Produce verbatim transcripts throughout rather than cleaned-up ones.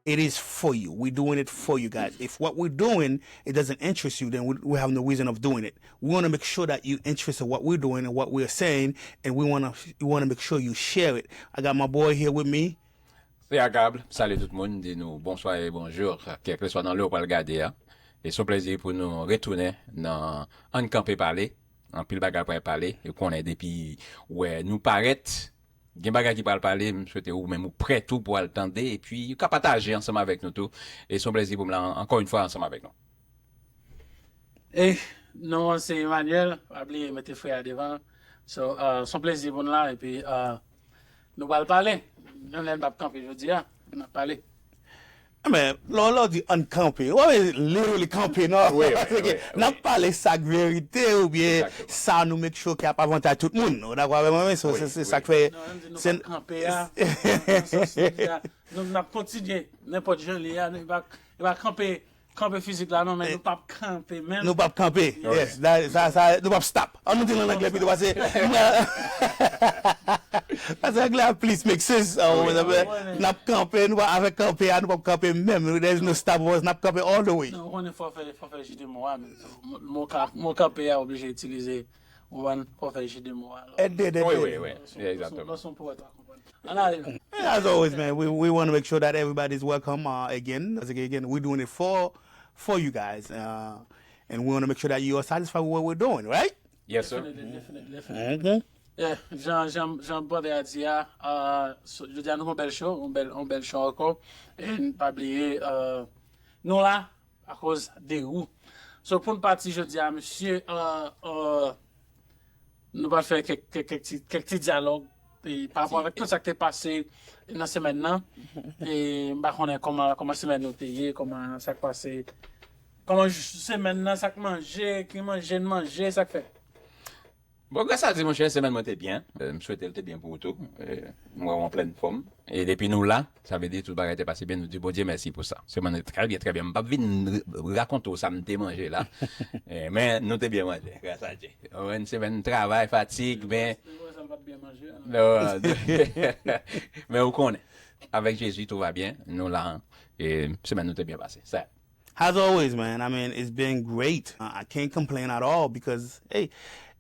It is for you. We're doing it for you guys. If what we're doing, it doesn't interest you, then we, we have no reason of doing it. We want to make sure that you're interested in what we're doing and what we're saying, and we want to we want to make sure you share it. I got my boy here with me. Se Agab, salut tout moun, di nou bonswa e bonjou, kèlkeswa nan lè ou pral gade a. E se yon plezi pou nou retounen nan Ann Kanpe Pale. Anpil bagay pral pale, e konnen depi wè nou parèt, gen bagay ki pral pale, m swete ou menm ou prè tou pou al tande, epi ou ka pataje ansanm avèk nou tou. E se yon plezi pou m la ankò yon fwa ansanm avèk nou. E non an se Emmanuel, pa bliye mete frè a devan. So, uh, se yon plezi pou n la, epi uh, nou pral pale. Menm lè n p ap kanpe jodi a, n ap pale. Men, lè w di ann kanpe, w ap literally kanpe, non? Paske n ap pale sa k verite oubyen sa nou make sure ke ap avantaj tout moun. Ou dakò avè mwen? So, se se sa k fè. Non, n di nou p ap kanpe a. Nan sans nou di a, nou n ap kontinye. Nenpòt jan li ye a, nou pa, nou pa kanpe, kanpe fizik la, non, men nou p ap kanpe menm. Nou p ap kanpe. Yes. Sa, sa, nou p ap stop. An nou di l an anglè pito pase. Paske anglè a plis make sense. N ap kanpe, nou pa avèk kanpe a, nou p ap kanpe menm. There is no stop us, n ap kanpe all the way. Non, ou konnen fò fè, fò fè jide mo a, men mo ka, mo kanpe a oblije itilize, ou konprann, fò fè jide mo a. Ede, ede. Wi, wi, wi. Yeah, exactement. Lòs yon powèt w a konprann. Ann ale. As always, man, we, we want to make sure that everybody's welcome uh, again. As again, we're doing it for for you guys, uh, and we want to make sure that you are satisfied with what we're doing, right? Yes, sir. Definitely, definitely, definitely. Okay. Yeah, jan jan jan brother a di a, uh, so, jodi a nou gon bèl show, yon bèl yon bèl show ankò. E n pa bliye uh, nou la akoz de ou. So pou n pati jodi a, mesye, uh, uh, nou pral fè kèk kèk kèk ti kèk ti dyalòg e pa rapò avèk tout sa k te pase nan semèn nan. E m pa konnen kòman kòman semèn nou te ye, kòman sa k pase, kòman semèn nan, sa k manje, ki manje n manje, sa k fèt. Bon, gras a Dye, monchè, semèn mwen te byen. Euh, m swete l te byen pou ou tou. Euh, m wè w an plèn fòm. E depi nou la, sa vle di tout bagay te pase byen, nou di Bondye mèsi pou sa. Semèn nan trè byen, trè byen. M p ap vin rakonte w sa m te manje la. Eh, men nou te byen manje, gras a Dye. Yon semèn travay, fatig, men... Men ou konnen, avèk Jezi, tou va byen. Nou la, e semèn nou te byen pase. Sa. As always, man. I mean, it's been great. Uh, I can't complain at all because, hey,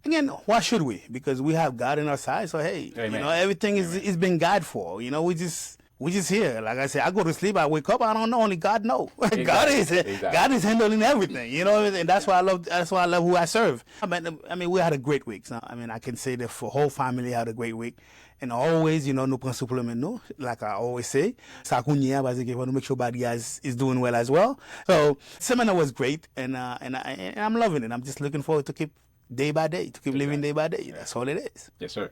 again, why should we? Because we have God in our side. So hey, Amen. You know, everything is is been God for. You know, we just we just here. Like I said, I go to sleep, I wake up, I don't know. Only God know. God is exactly. God is handling everything. You know, and that's why I love that's why I love who I serve. I mean, I mean, we had a great week. So, I mean, I can say the whole family had a great week. And always, you know, nou pran sipleman nou, like I always say. Sa kounye a, paske fò nou make sure bad guys is doing well as well. So, semana was great, and, uh, and, I, and I'm loving it. I'm just looking forward to keep day by day, to keep living day by day. That's all it is. Yes, sir.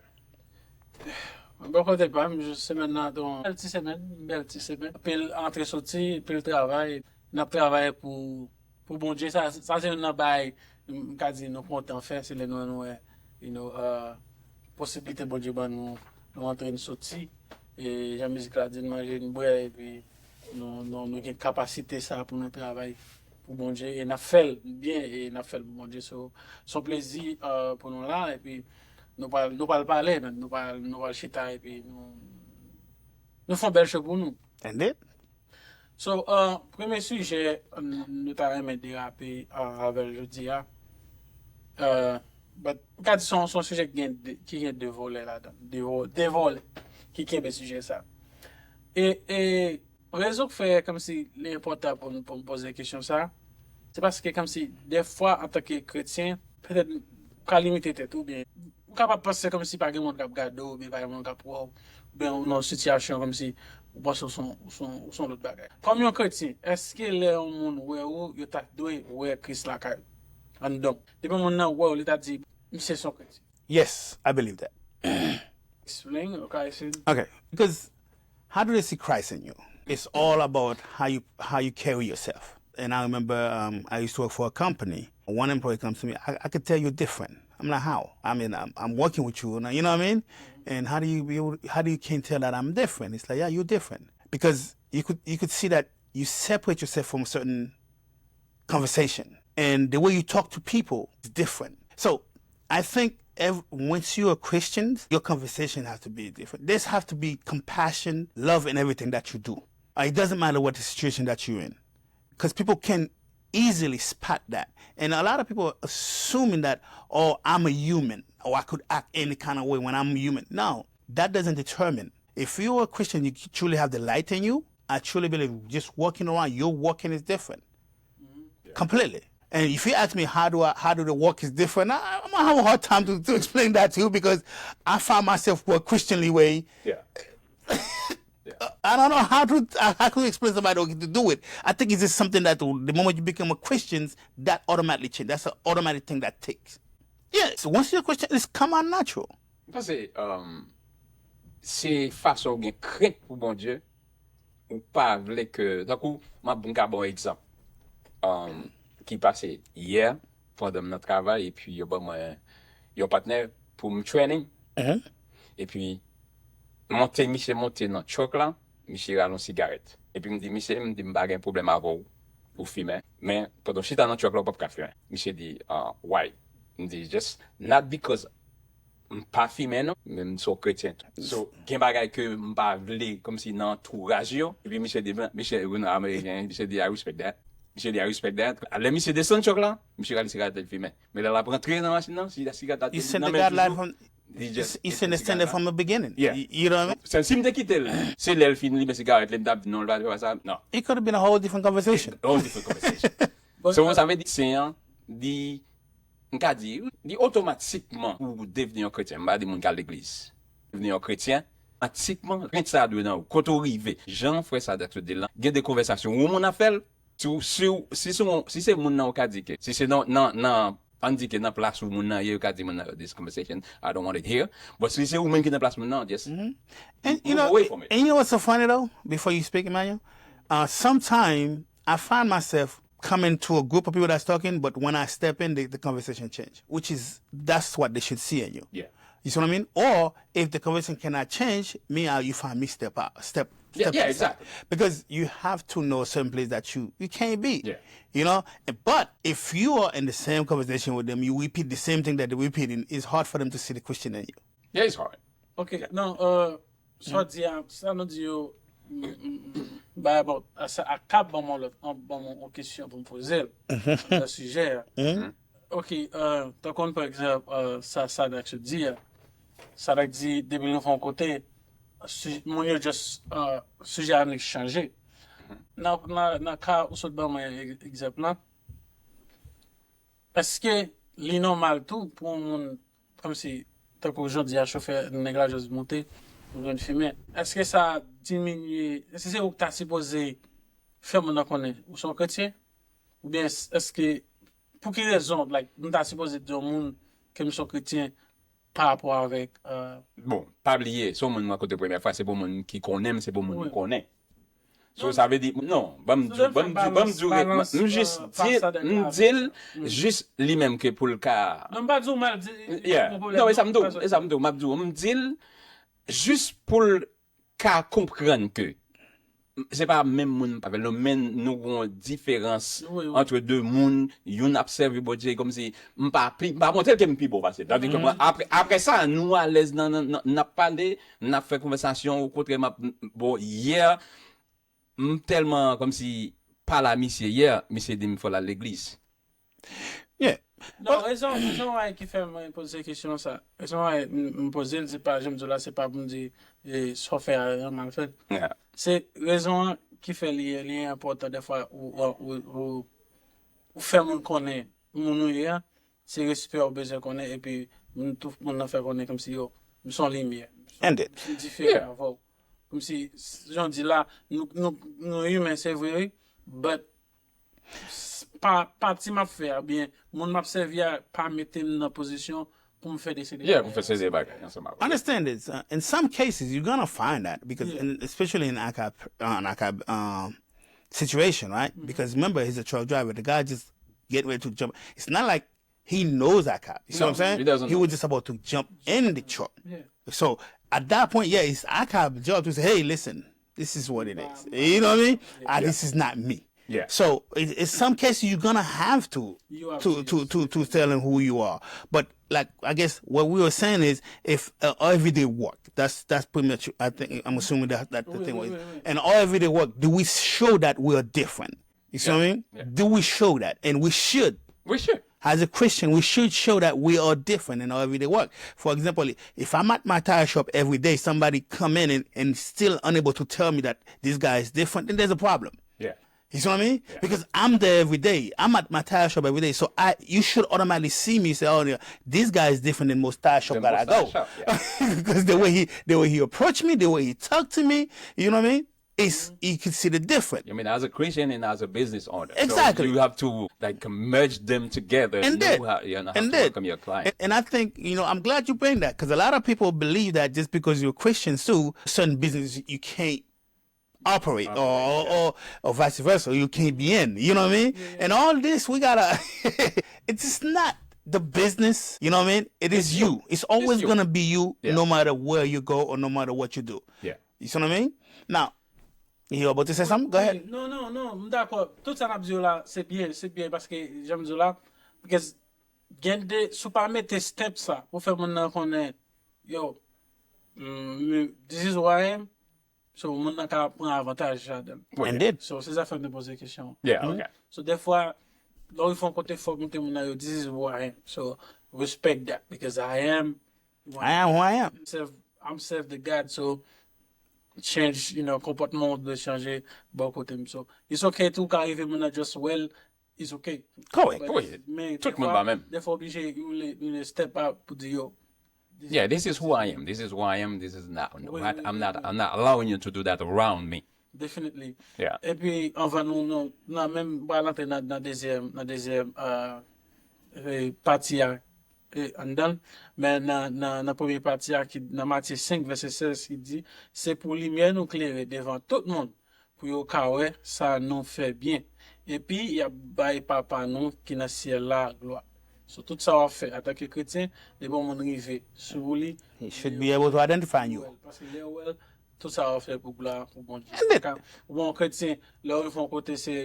Mwen bò kote pa m, jis semèn nan te yon bèl ti semèn, bèl ti semèn. Pil antre soti, pil travay. N ap travay pou pou Bondye, sa, sa se youn nan bagay m ka di nou kontan fè, se lè nou, nou wè, you know, uh, posiblite Bondye ban nou, nou antre n soti, e jan mizik la di n manje n bwè, epi nou, nou, nou gen kapasite sa pou nou travay pou Bondye, e n ap fè l byen, e n ap fè l pou Bondye. So, se yon plezi uh, pou nou la, epi nou pral, nou pral pale, nou pral, nou pral chita, epi nou, nou fè yon bèl show pou nou. Indeed. So, uh, premye sijè nou ta renmen derape uh, avè l jodi a. Uh, but, m ka di se yon sijè ki gen de, ki gen de volè ladan. De, de volè ki kenbe sijè sa. E, e rezon k fè kòmsi li enpòtan pou, pou m poze kesyon sa, se paske kòmsi defwa antanke kretyen, petèt ou ka limite tèt ou, oubyen ou kapab panse kòmsi pa gen moun k ap gade w, oubyen pa gen moun k ap wè w, oubyen ou nan yon sitiyasyon kòmsi ou panse w se yon lòt bagay. Kòm yon kretyen, èske lè yon moun wè ou, yo ta dwe wè Kris lakay ou, anndan w? Depi yon moun nan wè w, li ta di, misye se yon kretyen. Yes, I believe that. Explain, okay, I see. Okay, because how do they see Christ in you? It's all about how you how you carry yourself. And I remember um, I used to work for a company. One employee comes to me, I, I could tell you're different. I'm like, how? I mean, I'm, I'm working with you, you know what I mean? And how do you be able, how do you can tell that I'm different? It's like, yeah, you're different because you could you could see that you separate yourself from certain conversation and the way you talk to people is different. So I think ev- once you are Christians, your conversation has to be different. There's have to be compassion, love in everything that you do. Uh, it doesn't matter what the situation that you're in, because people can easily spot that. And a lot of people are assuming that, oh, I'm a human, or I could act any kind of way when I'm human. No, that doesn't determine. If you're a Christian, you truly have the light in you. I truly believe just walking around, your walking is different. Completely. And if you ask me how do I, how do the walk is different, I, I'm gonna have a hard time to, to explain that to you, because I find myself walk Christianly way. Yeah. I don't know how to, how to explain somebody to do it. I think it's just something that the moment you become a Christian, that automatically change. That's an automatic thing that takes. Yes, once you're a Christian, it's come out natural. Paske um, se fason ou gen krent pou Bondye, ou pa vle ke, tankou m ap m ka ba w egzanp um, ki pase yè, pandan m nan travay epi yo ban mwen yon patnè pou m training. Epi monte misye monte nan truck la, misye rale yon sigarèt. Epi m di misye, m di m pa gen pwoblèm avè w ou fimen, men pandan w chita nan truck la ou p ap ka fimen. Misye di, ah, why? M di just not because m pa fimen non, men m se yon kretyen tou. So gen bagay ke m pa vle kòmsi nan antouraj yo. Epi misye di, misye yon ameriken, misye di I respect that. Misye di I respect that. Lè misye desann truck la, misye rale sigarèt li fimen. Men lè l ap rantre nan machin nan, sigarèt la te nan men l toujou. He sent the standard from the beginning. Yeah. You, you know what I mean? Si m te kite l, se lè l fin limen sigarèt li, m t ap di non, l pa fè sa. Non. It could have been a whole different conversation. A whole different conversation. So sa vle di sen an, di m ka di, li otomatikman ou devni yon kretyen. M pa di moun k al legliz. Devni yon kretyen, otomatikman, krent sa dwe nan ou. Kote ou rive, jan frè Sadak te di l lan, gen de konvèsasyon ou moun ap fè l, si, si, si, si, si se moun nan ou ka di ke, si se nan, nan, nan an di ke nan plas ou moun nan ye, ou ka di moun nan, this conversation, I don't want it here. But si se ou menm ki nan plas moun nan, just and, you know, and you know what's so funny though? Before you speak, Emmanuel, uh, sometimes I find myself coming to a group of people that's talking, but when I step in, the, the conversation change, which is, that's what they should see in you. Yeah. You see what I mean? Or if the conversation cannot change, me, uh, you find me step out, step, Yeah, step yeah, aside. Exactly. Because you have to know certain places that you, you can't be. Yeah. You know? But if you are in the same conversation with them, you repeat the same thing that they're repeating, it's hard for them to see the Christian in you. Yeah, it's hard. Ok, non, euh, sa w di a, sa nou di yo, m- m- m- ba, bon, a, sa, a kab ban mwen lòt, an- ban mwen yon kesyon pou m poze l nan sijè a. Ok, euh, tankou pa egzanp, euh, sa Sadak te di a, Sadak di depi nou fè yon kote, si- moun yo just, euh, sijè a annik chanje. Nan, nan, nan ka ou sot ban mwen e- egzanp lan, èske li nòmal tou pou yon moun kòmsi, tankou jodi a chofè nèg la just monte pou jwenn fimen, èske sa diminye, èske se ou ki ta sipoze fè moun nan konnen ou se yon kretyen? Oubyen èske, pou ki rezon, like, m ta sipoze di yon moun ke m se yon kretyen pa rapò avèk euh, Bon, pa bliye, se yon moun mwen kote premyè fwa, se pou moun ki konnen m, se pou moun m konnen. So sa vle di, non, ban m di, ban m di, ban m di, m jis di, m di l jis li menm ke pou l ka. Non, m pa di w mal di. Yeah. Non, e sa m di w, e sa m di w, m ap di w, m di l jis pou l ka konprann ke se pa menm moun m avè l non, men nou gon diferans antre de moun, youn ap sèvi Bondye kòmsi m pa pi, m pa montre l ke m pi bon pase l. Tandis ke mwen, apre, apre sa, nou alèz nan, nan, nan, n ap pale, n ap fè konvèsasyon, okontrè, m ap, bon, yè, m tèlman kòmsi pale a misye yè, misye di m fò l al legliz. Yeah. Non, rezon, rezon why ki fè mwen poze kesyon sa. Rezon why m m poze l, se pa, jan m di w la, se pa pou m di e, sa w fè a, an mal fèt. Yeah. Se rezon an ki fè li, li enpòtan dèfwa ou, ou, ou, ou, ou fè moun konnen moun ou ye a, se respè ou bezwen konnen, epi moun, tout moun nan fè konnen kòmsi yo, m se yon limyè. Ended. M diferan avè w. Kòmsi, jan w di la, nou, nou, nou imen, se vre, wi, but s- pa, pati m ap fè a, byen, moun m ap sèvi a, pa mete m nan pozisyon pou m fè deside. Yeah, pou fè seri de bagay ansanm avè. Understand this. Uh, in some cases, you're gonna find that because, in, especially in akab, uh, an akab um, situation, right? Because remember, he's a truck driver. The guy just getting ready to jump. It's not like he knows akab. You see what I'm saying? He doesn't He know. Was just about to jump in the truck. Yeah. So at that point, yeah, it's akab job to say, hey, listen, this is what it is. You know what I mean? Ah, this is not me. Yeah. So in, in some cases you're gonna have to You have to to, to to to tell them who you are. But like I guess what we were saying is if uh, everyday work. That's that's pretty much I think I'm assuming that that the Oui, thing oui, was. oui, oui. And all everyday work. Do we show that we are different? You see what I mean? Yeah. Do we show that? And we should. We should. As a Christian, we should show that we are different in our everyday work. For example, if I'm at my tire shop every day, somebody come in and, and still unable to tell me that this guy is different, then there's a problem. Yeah. You see what I mean? Because I'm there every day. I'm at my tire shop every day. So I you should automatically see me and say, oh, yeah, this guy is different than most tire shop Than that I most go. tire shop, Because the way he the way he approached me, the way he talked to me, you know what I mean? It's you can see the difference. I mean, as a Christian and as a business owner, Exactly. So you have to like merge them together. And know did. How, you know, how And to did. welcome your client. And, and I think you know I'm glad you bring that because a lot of people believe that just because you're Christian, so certain business you can't operate, or, or, or or vice versa, you can't be in. You know what I mean? And all this we gotta. It's just not the business. You know what I mean? It is you. It's always you. Gonna be you, Yeah. No matter where you go or no matter what you do. Yeah. You see what I mean? Now, you about to say something? Go ahead. Non, non, non, m dakò. Tout sa n ap di yo la, se byen, se byen paske jan m di yo la, because gen de, si w pa mete step sa pou fè moun nan konnen, yo, mm, this is who I am, so moun nan ka pran avantaj ladan. Oui. Indeed. So, se sa fè m te poze kesyon. Yeah, okay. So, dèfwa, lè w fè yon kote fòk mete moun nan yo, this is who I am. So, respect that, because I am I am who I am. serve, I'm serve the God, so change, you know, konpòtman w dwe chanje bò kote m. So, it's okay tou, ka rive moun nan just well, it's okay. Correct. Oui, Men tout dèfwa, moun pa menm. Dèfwa oblije, you le, you le step up pou di yo. Yeah, this is who I am. This is who I am. This is not. Oui, what- oui, I'm oui, not. oui. I'm not allowing you to do that around me. Definitely. Yeah. Epi anvan nou nou nan menm pral antre nan nan dezyèm nan dezyèm euh, euh, pati a euh, anndan, men nan nan nan premye pati a ki nan Matye senk vèsè sèz ki di, se pou limyè nou klere devan tout moun, pou yo ka wè sa nou fè byen, epi y ap bay papa nou ki nan syèl la glwa. So tout sa w ap fè antanke kretyen, depi yon moun rive sou ou li, He should be able to identify you. Paske lè w wè l, tout sa w ap fè pou glwa pou Bondye. Amen. Ka- Ou bon kretyen, lè w fè yon kote se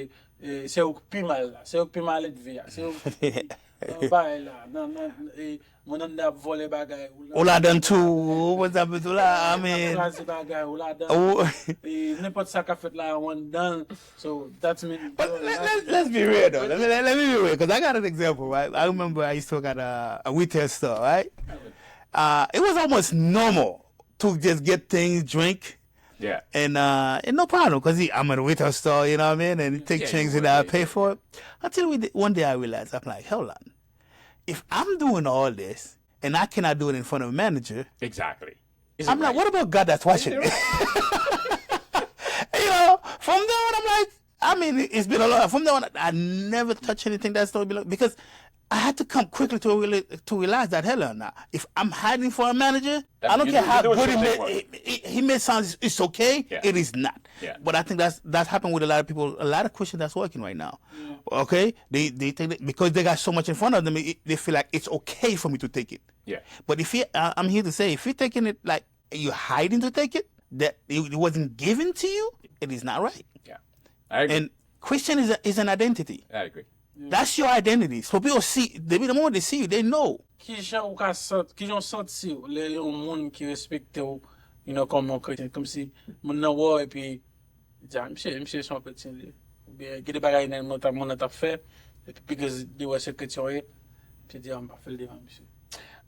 eh, se ou k pi mal la, se ou k pi mal edve a, se ou k pi nan bagay la, nan nan eh, moun anndan ap vòlè bagay ou Ou ladan tou, what's up tou la? I mean, kraze bagay ou ladan. oh, Eh, nenpòt sa k ap fèt la ou anndan. So that's mean but let, let, let's be real though. Let me let, let me be real because I got an example, right? I remember I used to work at a, a retail store, right? Uh, it was almost normal to just get things, drink, Yeah. and uh, and no problem because I'm at a retail store, you know what I mean? And you take Yeah, things you and work I it, pay yeah. For it. Until we did, one day I realized, I'm like, hold on, if I'm doing all this and I cannot do it in front of a manager, Exactly. Is I'm it like, right? What about God that's watching me? You know, from there on, I'm like, I mean, it's been a lot. From there on, I never touch anything that's not belong because I had to come quickly to realize, to realize that hell no. If I'm hiding for a manager, I don't care how good he may, he, he may sound it's okay. Yeah. It is not. Yeah. But I think that's that's happened with a lot of people, a lot of Christians that's working right now. Yeah. Okay, they they take it because they got so much in front of them, it, they feel like it's okay for me to take it. Yeah. But if you, I, I'm here to say, if you're taking it like you're hiding to take it, that it, it wasn't given to you, it is not right. Yeah. I agree. And Christian is a, is an identity. I agree. That's your identity. So people see, they, the moment they see you, they know. Kijan ou ka sant, kijan w santi w lè yon moun ki respekte w, you know, kòm yon kretyen, kòmsi moun nan wè w epi li di, ah, misye, misye se yon kretyen li. Oubyen gen de bagay nan moun nan t ap fè, epi because li wè se kretyen w ye, li di, ah, m pa fè l devan misye.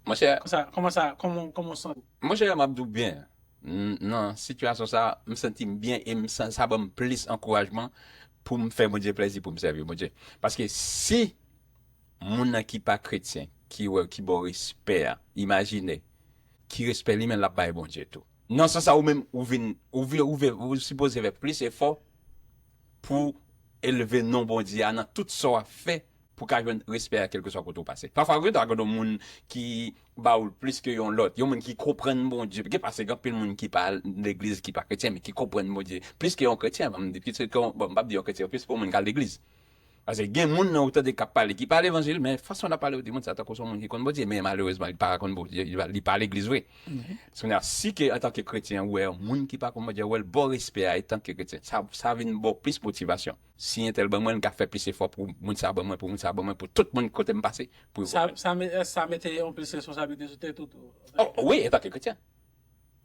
Monchè, Konsa, kòman sa, kòman, kòman w santi w? Monchè, m ap di w byen, nan sitiyasyon sa, m santi m byen e m sa, sa ban m plis ankourajman pou m fè Bondye plèzi, pou m sèvi Bondye. Paske si moun nan ki pa kretyen, ki wè, ki ba w respè a, imajine ki respè li menm l ap bay Bondye tou. Nan sans sa, ou menm, ou vin, ou vle, ou vle, ou sipoze fè plis efò pou elve non Bondye a nan tout sa w ap fè pou ka jwenn respè a kèlkeswa kote w pase. Pafwa, gen dwa gen yon moun ki ba ou l plis ke yon lòt, yon moun ki konprann Bondye. Gen pase gen anpil moun ki pa legliz, ki pa kretyen, men ki konprann Bondye plis ke yon kretyen. Bon, m di, plis ke yon, bon, m p ap di yon kretyen, plis ke yon moun k al legliz. Paske gen moun nan ou tande k ap pale, ki pa levanjil, men fason l ap pale, ou di moun sa tankou se yon moun ki konn Bondye, men malerezman, li pa konn Bondye, li pa, li pa legliz vre. Kounye a, si ke antanke kretyen, ou wè yon moun ki pa konn Bondye, ou wè l ba w respè a, antanke kretyen, sa, sa vin ba w plis motivasyon. Si entèl ban mwen, m ka fè plis efò pou moun sa ban mwen, pou moun sa ban mwen, pou tout moun kote m pase, pou yo Sa, ban mwen. Sa, me- sa mete yon plis responsablite sou tèt ou tou. Oh, wi, antanke kretyen.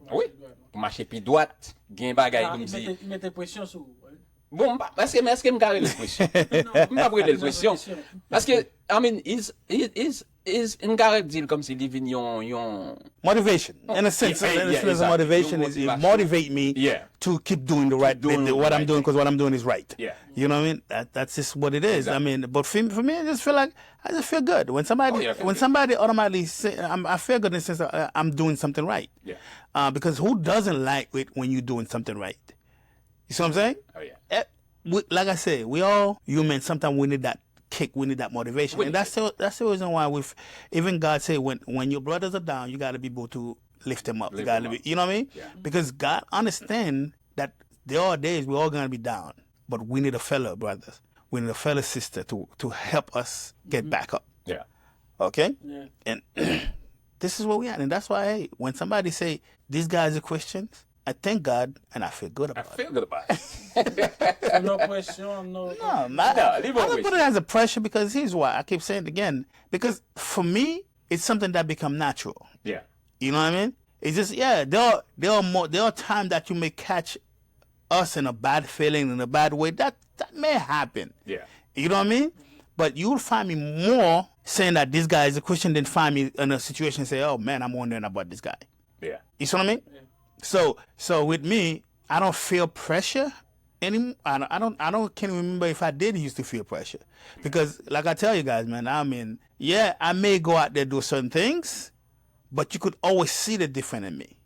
Wi. Pou mache pi dwat, gen bagay pou m di. Mete, mete presyon sou ou. Bon, m pa, èske, èske m ka rele l presyon? M p ap rele l presyon. Paske, I mean, is, is, is, is, m ka di l kòmsi li vin yon, yon, Motivation. In a sense, Yeah, yeah, in a sense of exactly. Motivation Yon is it motivasyon. Motivate me Yeah. to keep doing the right doing thing, the what I'm right doing thing. Because what I'm doing is right. Yeah. You know what I mean? That, that's just what it is. I Exactly. Mean, but for, for me, I just feel like I just feel good when somebody Oh, yeah, I feel when good. Somebody automatically say I'm, I feel good in the sense that uh, I'm doing something right. Yeah. Uh, because who doesn't like it when you're doing something right? You see what I'm saying? Oh, yeah. Eh, we, like I say, we all human. Sometimes we need that kick. We need that motivation, We and need that's the that's the reason why we even God say when when your brothers are down, you got to be able to lift them up. You Lift got them to be, up. You know what I mean? Yeah. Because God understand that there are days we're all gonna be down, but we need a fellow brothers. We need a fellow sister to to help us get back up. Yeah. Okay? Yeah. And this is where we at, and that's why hey, when somebody say these guys are Christians, I thank God and I feel good I about it. Feel good about it. No presyon, no. No, man. No, leave I all don't this. Put it as a pressure because here's why I keep saying it again. Because for me, it's something that become natural. Yeah. You know what I mean? It's just yeah. There are there are more there are times that you may catch us in a bad feeling in a bad way. That that may happen. Yeah. You know what I mean? But you'll find me more saying that this guy is a Christian than find me in a situation and say, oh man, I'm wondering about this guy. Yeah. You see what I mean? So so with me, I don't feel pressure anymore. I don't, I don't I don't can't remember if I did used to feel pressure because like I tell you guys, man, I mean, yeah, I may go out there do certain things, but you could always see the different in me.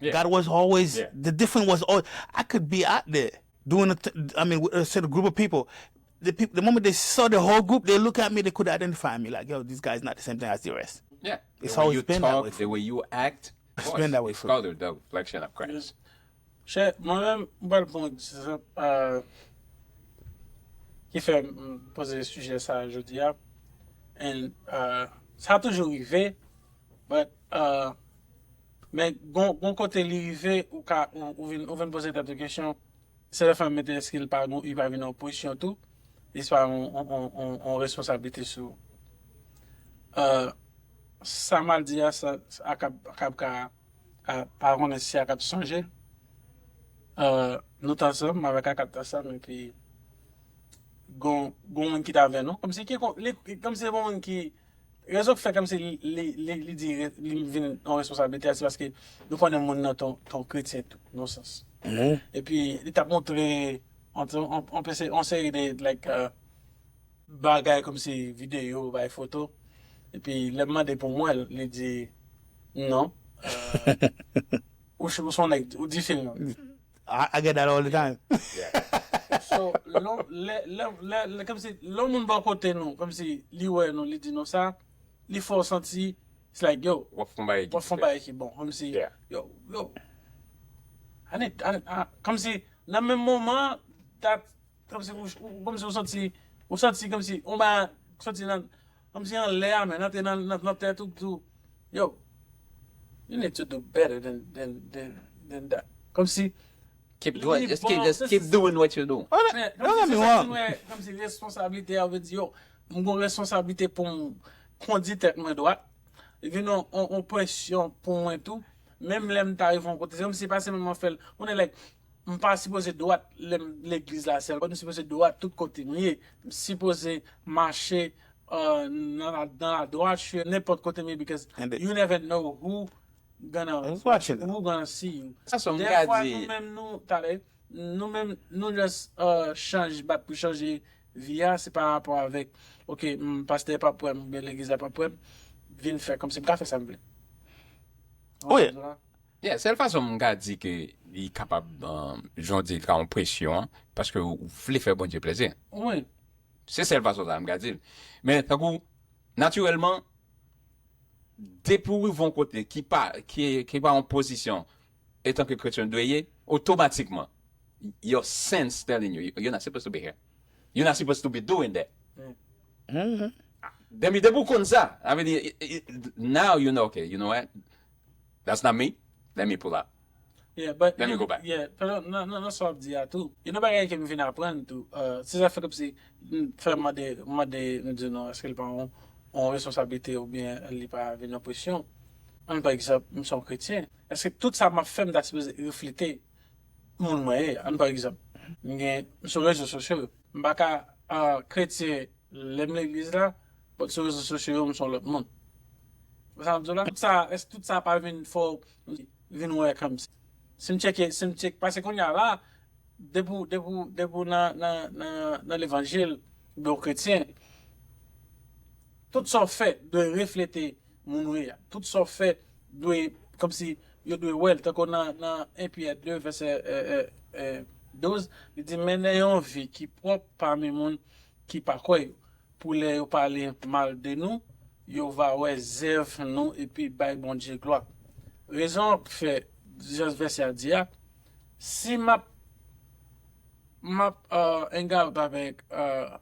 Yeah. God was always Yeah. The different was always I could be out there doing a t- I mean with a certain group of people. The people, the moment they saw the whole group, they look at me, they could identify me like, yo, this guy's not the same thing as the rest. Yeah. It's The way always you been that talk, way. The way you act. It's been that way It's for me. Called the reflection of Christ. Chè, mwen menm, mwen pral pran yon egzanp uh, ki fè m poze sijè sa jodi a. And uh, sa toujou rive, but uh, men gon, gon kote li rive, ou ka ou, ou vin ou vin poze tèt ou kesyon, se lè fè m mete èske l pa gon li pa vin yon presyon tou, li se pa yon, yon, yon, yon, yon responsablite sou ou. Uh, sa m al di a, sa, sa Akab, Akab ka, ka pa konnen si Akab sonje. Uh, nou t ansanm, m avèk Akab t ansanm, epi gon, gon moun ki t avè nou. Kòmsi ki, li, kòmsi gon moun ki, rezon k fè kòmsi li, li, li, li di re- li vin yon responsablite a, se paske nou konnen moun nan ton, ton kretyen tou, nan sans. Epi li t ap montre on, on, on, on seri de like, uh, bagay kòmsi videyo, bay foto. Epi lè m mande pou m wè l, li di non. Uh, ou ch- ou se yon nèg, ou dife non. I, I get that all the time. So, lè, lè, lè, lè, kòmsi lè yon moun bò kote nou, kòmsi li wè nou, li di nou sa, li fè w santi, it's like, yo, W ap fè yon bagay ki w ap fè yon bagay ki bon, kòmsi, Yeah. yo, yo. I need, I need, I, kòmsi, nan menm moman, that, kòmsi, ou, ou, kòmsi ou santi, ou santi kòmsi, ou ba, santi nan, kòmsi anlè a, men, antre nan, nan, nan tèt ou, tou, yo, you need to do better than, than, than, than that. Kòmsi, Keep doing, li just bon, keep, just se- keep doing what you do. Men, Don't get me kòmsi se sa wrong. ki wè, kòmsi responsablite a, ou vle di, yo, m gon responsablite pou m kondi tèt mwen dwat. Li vin yon, yon, yon presyon pou mwen tou. Menm lè m ta rive yon kote, se kòmsi pa se menm mwen fè l. Ou konnen, like, m pa sipoze dwat lè m legliz la sèl. M sipoze dwat tout kote m ye. M sipoze mache uh, nan la, nan la dwat, nenpòt kote m ye, because And the- you never know who gonna, Who's watching? Who gonna see you. Sa se yon Dèfwa gade. Nou menm nou, talè, nou menm nou just uh, chanj bat pou chanje vi a, se pa rapò avèk, ok, m, pastè pa pwè m, oubyen legliz la pa pwè m, vin fè kòmsi m ka fè sa m vle. Oh, yeah. Yeah, sèl fason m ka di ke li kapab, um, jan w di, li ka yon presyon, paske ou vle fè Bondye plezi. Wi. Se sèl fason sa m ka di l. Men, tankou, natirèlman, depi w rive yon kote ki pa, ki, ki pa yon pozisyon, etanke kretyen w dwe ye, otomatikman, your sense telling you, you're not supposed to be here. You're not supposed to be doing that. Mhm. Depi depi w konn sa, I mean, it, it, now you know, okay, you know what? That's not me. Let me pull out. Yeah, but Let me go back. Yeah, nan nan nan sa w ap di a tou. Yon bagay ke m vin aprann tou. Uh, se sa fè kòmsi m fè mande mande m di non, èske l pa yon yon responsablite oubyen li pa vin yon presyon. Ann pa egzanp, m se yon kretyen. Èske tout sa m ap fè m ta sipoze reflete moun mwen ye? Ann pa egzanp, m gen m sou rezo sosyo yo. M pa ka uh, kretyen lè m legliz la, but sou rezo sosyo yo m se yon lòt moun. Sa m di w la, tout sa, èske tout sa pa vin fè w vin wè kòmsi. Si m tcheke, si m tcheke, paske kounye a la, depi w depi w depi w nan nan nan nan levanjil, oubyen w kretyen, tout sa w fè dwe reflete moun ou ye a. Tout sa w fè dwe, kòmsi yo dwe wè l, tankou nan nan en Pyè de vèsè douz, li di, mennen yon vi ki pwòp pami moun ki pa kwè yo, pou lè yo pale mal de nou, yo va wè zèv nou epi bay Bondye glwa. Rezon k fè jan vèsè a di a, si m ap m ap uh, hang out avèk uh,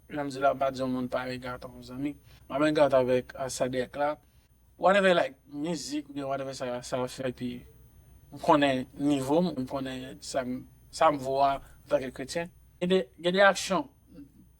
jan m di la, m pa di yon moun parèy Gatan yon zanmi, m ap hang out avèk uh, Sadek la, whatever, like, mizik oubyen whatever sa sa ap fè, epi m konnen nivo m, m konnen sa m sa m vo a antanke kretyen. Gen de gen de aksyon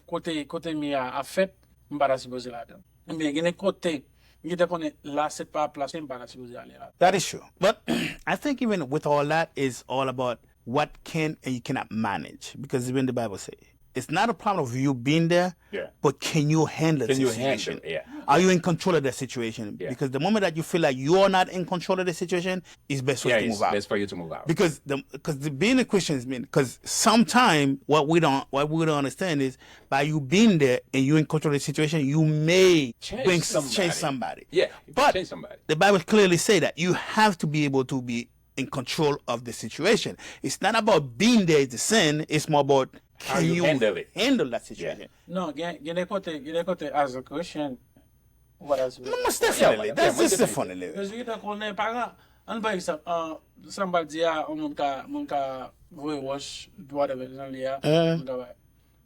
kote kote mi a ap fèt, m pa ta sipoze ladan. Ebyen gen de kote m gentan konnen la se pa plas m pa ta sipoze ale la. That is true. But I think even with all that is all about what can and you cannot manage, because even the Bible say it's not a problem of you being there, Yeah. but can you handle Can the you situation? Handle it? Yeah. Are you in control of the situation? Yeah. Because the moment that you feel like you are not in control of the situation, it's best for Yeah, you to it's move out. Best for you to move out. Because the because the, being a Christian is mean because sometimes what we don't what we don't understand is by you being there and you in control of the situation, you may Change bring somebody. Change somebody. Yeah, But change somebody. The Bible clearly say that you have to be able to be in control of the situation. It's not about being there is the sin. It's more about can How you handle it. Handle that situation. Non, gen gen de kote gen de kote as a Christian, what else? No, most definitely. Yeah, That's most just definitely. Funny. Because you don't know, paran, ann pa egzanp, uh, sa m pral di a, yon moun ka moun ka voye wòch, whatever jan li a, Eh. moun ka bay.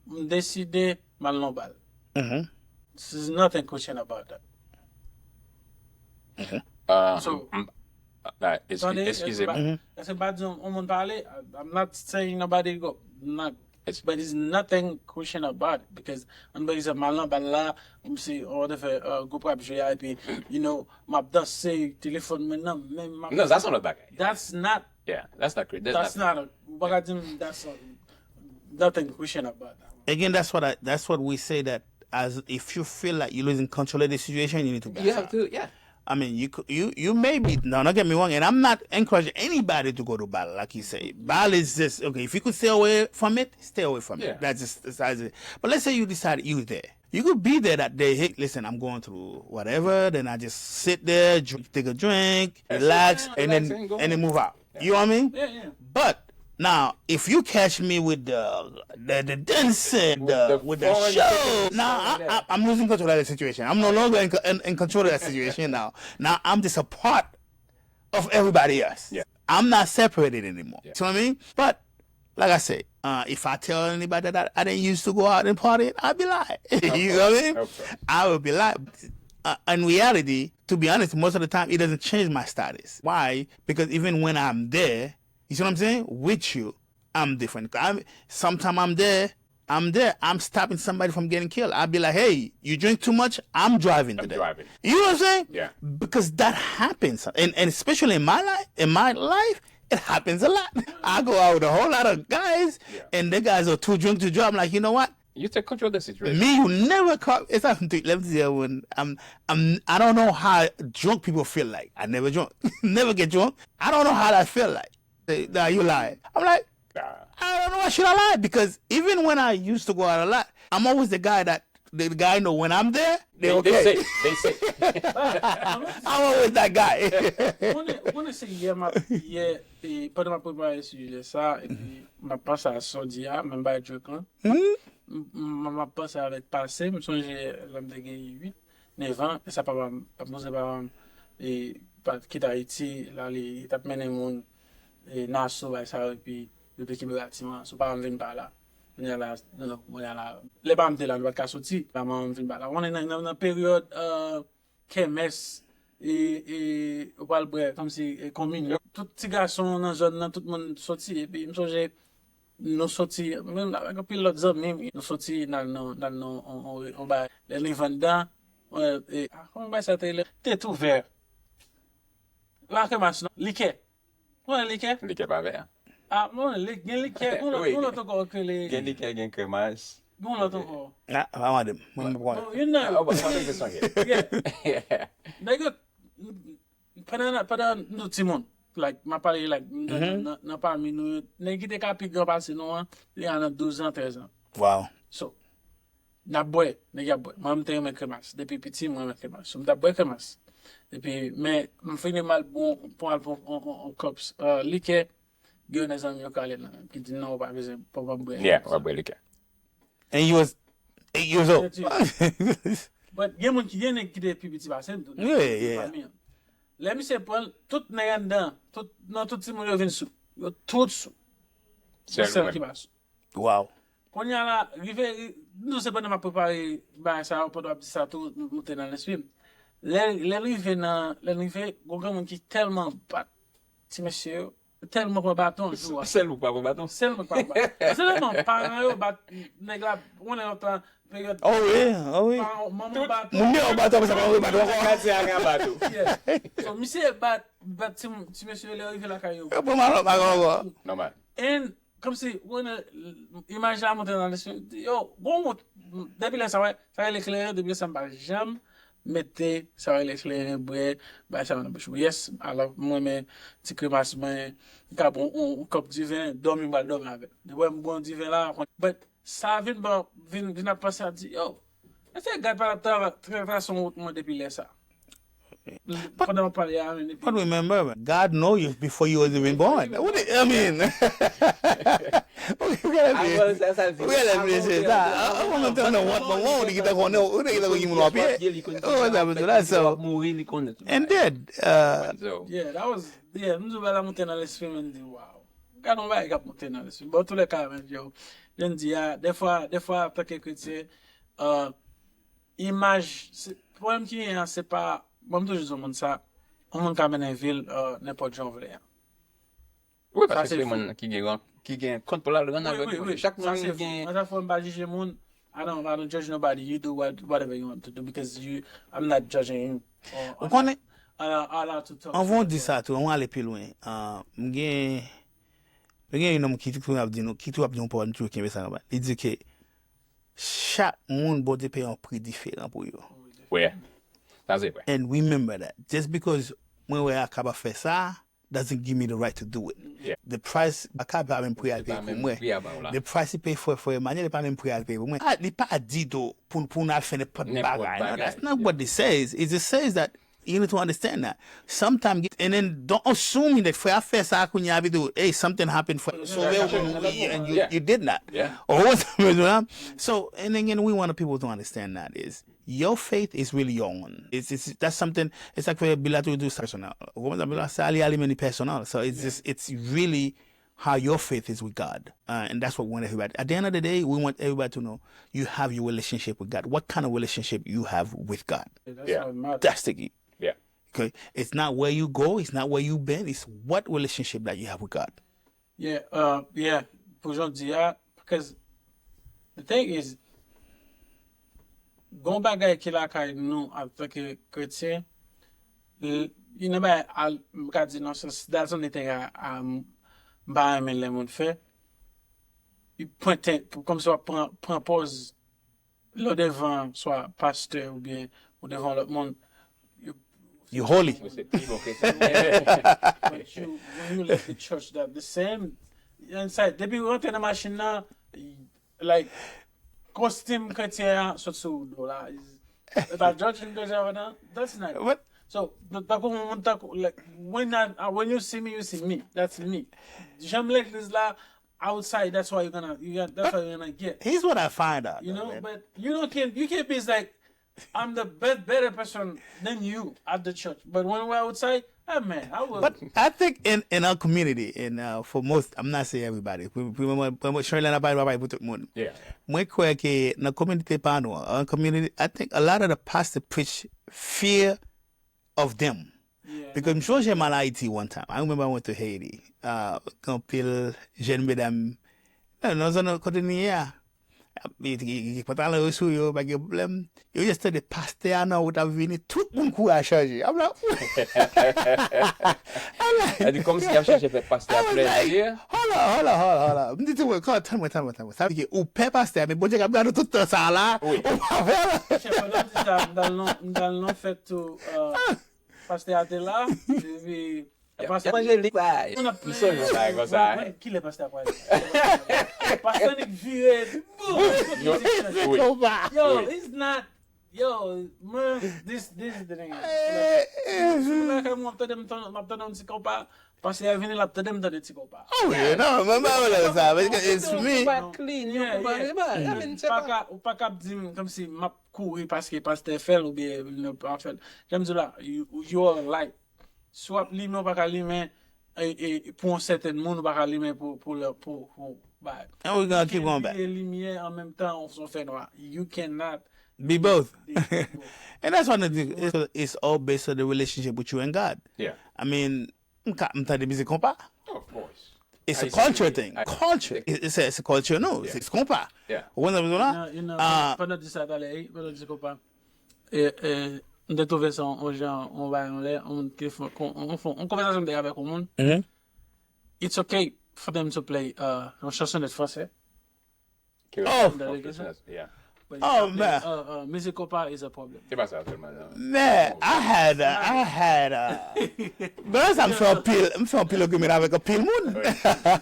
M deside m al nan bal. Mhm. There's nothing Christian about that. Uh, So- m- uh, excuse, Tande, excuse me. Èske pa- èske pa di yon moun pale? I'm not saying nobody go. Not, It's- but there's nothing Christian about it because ann pa egzanp, m al nan bal la, m si ou te fè uh, gwoup rap jwe a epi, you know, m ap danse, telefòn mwen nan men m ap No, that's not a bad guy. That's not Yeah, that's not great. That's, that's not, not a ou pa ka di m that's a, nothing Christian about that. Again, that's what I that's what we say that as if you feel like you're losing control of the situation, you need to be you outside. Have to, yeah. I mean, you could- you you may be no, don't get me wrong, and I'm not encouraging anybody to go to bal like you say. Bal is just okay. If you could stay away from it, stay away from Yeah. It. That's just that's how it is. But let's say you decide you there. You could be there that day. Hey, listen, I'm going through whatever. Then I just sit there, drink, take a drink, Yeah, relax, sit down, and relax, then and go and then home. Move out. You know what I mean? Yeah, yeah. But now, if you catch me with the the, the dancing, With the, the with the fun, show, dancing, now all I, that. I, I'm losing control of the situation. I'm no longer in, co- in, in control of that situation now. Now I'm just a part of everybody else. Yeah. I'm not separated anymore. Yeah. You know what I mean? But like I say, uh, if I tell anybody that I didn't used to go out and party, I'd be lying. You know what I mean? Of course. I would be lying. Uh, in reality, to be honest, most of the time it doesn't change my status. Why? Because even when I'm there, you see what I'm saying? With you, I'm different. I'm, sometimes I'm there, I'm there. I'm stopping somebody from getting killed. I'll be like, hey, you drink too much, I'm driving I'm today. Driving. You know what I'm saying? Yeah. Because that happens. And, and especially in my life, in my life, it happens a lot. I go out with a whole lot of guys, Yeah. And the guys are too drunk to drive. I'm like, you know what? You take control of the situation. Me, you never call. It's not to let me tell you when I'm, I'm, I don't know how drunk people feel like. I never drunk, never get drunk. I don't know how that feel like. They, nah, you lie. I'm like, Nah. I don't know why should I lie because even when I used to go out a lot, I'm always the guy that the guy know when I'm there, they They, okay. They say, they say. I'm always that guy. Ou konnen ou konnen se yè m ap yè e, pandan m ap prepare sijè sa epi m ap panse a sa w di a, menm bay drink lan. M m- m ap panse avèk pase, m sonje lè m te gen uit, nèf an, e sa papa m t ap montre papa m e pa kite Ayiti, l ale, li t ap mennen moun e Naso bay sa yo epi yo te kenbe batiman an, so papa m vin pa la. Kounye a la, non, non, kounye a la, lè pa m te la, nou pa t ka soti. La manman m vin pa la. Konnen nan, nan, nan peryòd, euh, kèmès, e, e, ou pral bwè, kòmsi, e, kominyon. Tout ti gason nan zòn nan, tout moun soti. Epi m sonje, nou soti, menm avèk anpil lòt zanmi m, nou soti, n al nan, n al nan, on, on, on bagay. Lè n rive anndan, e, e, a, kòman bagay sa te rele? Tèt ouvè. Pa kremas, non. Likè. Ou konnen likè? Likè pa vè a. Ah, bon, li, gen likè, gen lòt, gen lòt ankò ke li. Gen likè, gen kremas. Gen lòt ankò. Ah, pa mande m. Mwen, mwen pa konnen. Bon, youn nan yo. Ah, bon, mwen, mwen, mwen, yeah. Nèg yo, pandan, pandan nou timoun, like, m ap pale, like, nan, nan, nan, nan pami nou, nèg ki te ka pi gran pase nou an, li a nan douz an, trèz an. Wow. So, n ap bwè, nèg y ap bwè. Mwen, m te renmen kremas. Depi piti, mwen renmen kremas. So, m t ap bwè kremas. Epi, men, m fini m al bon, pou al pou, on, on, on kòp, euh, likè, gen yon zanmi yo k ale la, ki di, "Non, ou pa bezwen, pa, pa bwè." Yeah, w ap bwè likè. And you was eight years old. But gen moun ki, gen nèg ki te pi piti pase m tou. Yeah, yeah. Lè misye pran l, tout nèg anndan, tout, non, tout timoun yo vin sou. Yo tout sou. Sèl ki pa sou. Wow. Kounye a la, rive, nou se pandan m ap prepare bagay sa yo, pandan w ap di sa tou, m moute nan lespri m. Lè, lè n rive nan, lè n rive, gon granmoun ki tèlman bat ti mesye yo, tèlman pran baton jou a. Sèl ou pa pran baton? Sèl mwen pa pran baton. Se tèlman paran yo bat nèg la, ou konnen lontan, peryòd. Oh wi, oh wi. Manman bat. Moun deyò bat, sa pa anvi bat ankò. Katye a ka bat ou. Yeah. So, misye bat, bat ti, ti mesye yo, lè yo rive lakay yo. Yo pran malòt pa ankò. Nòmal. And kòmsi, ou konnen, imaj la monte nan lespri m, di, yo, gon wout, depi lè sa, wè, sa rele kleren, depi lè sa, m pa janm mete, sa rele kleren, bwè, bay sa yo nan bouch mwen. Yes, alò, mwen, men, ti kremas mwen, m ka pran yon, yon kòp diven, dòmi, m pral dòmi avè l. Depi m pran diven la, but sa vin ban, vin, vin ap panse ap di, yo, èske gad pa t ap travay, travay sou wout mwen depi lè sa? Pandan w pale a, men depi. But remember, man, God know you before you was even born. What do you, I mean, ou genlè bliye, ou genlè bliye se sa. Ou menm te nan vant manman w, ou te gentan konnen, ou te gentan konnen ki moun w ap ye. Oh, sa vle di la, so. And dead. Uh, yeah, that was, yeah, m di w bagay la monte nan lespri m, m di, wow. Gad yon bagay k ap monte nan lespri m. Bon, antoulèka, men, yo, jan m di a, dèfwa, dèfwa, antanke kretyen, euh, imaj, se, pwoblèm ki genyen an, se pa, mwen, m toujou di yon moun sa, yon moun ka mennen vi l, euh, nenpòt jan w vle an. Wi, paske se moun ki gen, ki gen kont pou l al rann avèk moun. Chak moun gen. Mwen, sa fè m pa jije moun. I don't, I don't judge nobody. You do what, whatever you want to do because you, I'm not judging you. Ou konnen, anvan w di sa tou, anvan w ale pi lwen, ah, m gen, m gen yon nonm ki toujou ap di nou, ki toujou ap di yon pawòl, nou toujou kenbe sa anba. Li di ke chak moun, Bondye peye yon pri diferan pou yo. Wi. Sa se vre. And remember that. Just because mwen wè Akab ap fè sa, doesn't give me the right to do it. Yeah. The price, Akab pa menm pri al peye pou mwen. The price li peye frè, frè Emmanuel, li pa menm pri al peye pou mwen. Ah, li pa di tou pou, pou n al fè nenpòt bagay. No, that's not what it says. It just says that you need to understand that. Sometimes, and then don't assume that frè a fè sa kounye a, epi tou, hey, something happened, frè sove ou pou nou, and you, you did not. Or whatever, you know? So, and again, we want people to understand that is, your faith is really your own. It's, it's, that's something, it's like for Bill to do personal. Ou konprann sa, Bill, sa li a li menm li personal. So it's just, it's really how your faith is with God. Uh, and that's what we want everybody. At the end of the day, we want everybody to know you have your relationship with God. What kind of relationship you have with God? Yeah, that's what matters. That's the key. Yeah. Okay? It's not where you go, it's not where you been, it's what relationship that you have with God. Yeah, uh, yeah. Pou jan w di a, because the thing is, gon bagay ki lakay nou antanke kretyen, l-, li nan bagay al, m ka di nan sans, that's only thing I, I, m pa renmen lè moun fè. Li pran tèt, kòmsi w ap pran, pran pòz lè w devan swa pastè oubyen ou devan lòt moun, you, you holy. Mwen se pi bon kretyen. But you, when you leave the church, that the same inside. Depi w rantre nan machin nan, like, kostim kretyen an sot sou do la. Is, if I judge him, judge him, that's not. What? So, tankou yon moun, tankou, like, when I, when you see me, you see me. That's me. Jan m legliz la, outside, that's what you're gonna, you got, that's what you're gonna get. Here's what I find out, you know, man. But you don't, can't, you can't be like, I'm the best, better person than you at the church. But when we're outside, ah man, I will. But I think in, in our community, and uh, for most, I'm not saying everybody, pou mwen, Sherlyn ap pale, pa pale pou tout moun. Mwen kwè ke nan kominote pa nou an, community, I think a lot of the pastor preach fear of them. Because m chonje m al Ayiti one time. I remember I went to Haiti. Uh, gen anpil jèn medam nan, nan zòn kote n ye a. Gen pantalon yo sou yo, pa gen pwoblèm. Yo just tande pastè a nan wout ap vini, tout moun kouri al chanje. I'm like, I'm like, Sa di kòmsi y ap chèche fè pastè a plezi. Hold on, hold on, hold on, hold on. M di tou mwen, tann mwen, tann mwen, tann mwen. Sa vle di ke ou pè pastè a, men Bondye k ap gade w tout tan sa a la, ou pa fè l. Monchè, pandan w di sa, m t al nan, m t al nan fèt tou. Pastè a te la, epi Evanjelik bay. M sonje yon bagay konsa. Kilè pastè a pral? Pastè Nick vire. Yo, it's not. Yo, man, this, this is the thing. Si m lakay mwen, m ap tande, m ap tande yon ti konpa. Pastè a vini, l ap tande m tande ti konpa. Oh yeah, no, mwen pa wè sa. It's me. Ou pa clean, ou pa, I mean, se pa. Ou pa ka ap di m kòmsi m ap kouri paske pastè fè l oubyen nou pa fè l. Jan m di w la, you, you are light. Si w ap limen, ou pa ka limen e, e, pou yon sèten moun, ou pa ka limen pou, pou, lè- pou, pou bay. And we're gonna keep going back. Limyè an menm tan, ou se yon fènwa. You cannot Be both. And that's one of the things. It's, it's all based on the relationship with you and God. Yeah. I mean, m ka- m tande mizik konpa. Of course. It's a I culture see. Thing. I- Culture. It's a, it's a culture, no. It's, it's konpa. Yeah. Ou konn sa m di w la? You know, Ah, pandan di sa talè, pandan di konpa, e, e, m te twouve sa yon jan, yon bagay, yon lè, yon moun te fè yon, yon, yon, yon konvèsasyon m te avèk yon moun. Mhm. It's okay for them to play uh, yon chansonèt fransè. Ki Oh. Reflection, yeah. But Oh, you man. Uh, uh, music compa is a problem. Se pa sa sèlman, non. Man, I had, uh, I had, uh, Bro, sa m fè anpil, m fè anpil argument avèk anpil moun.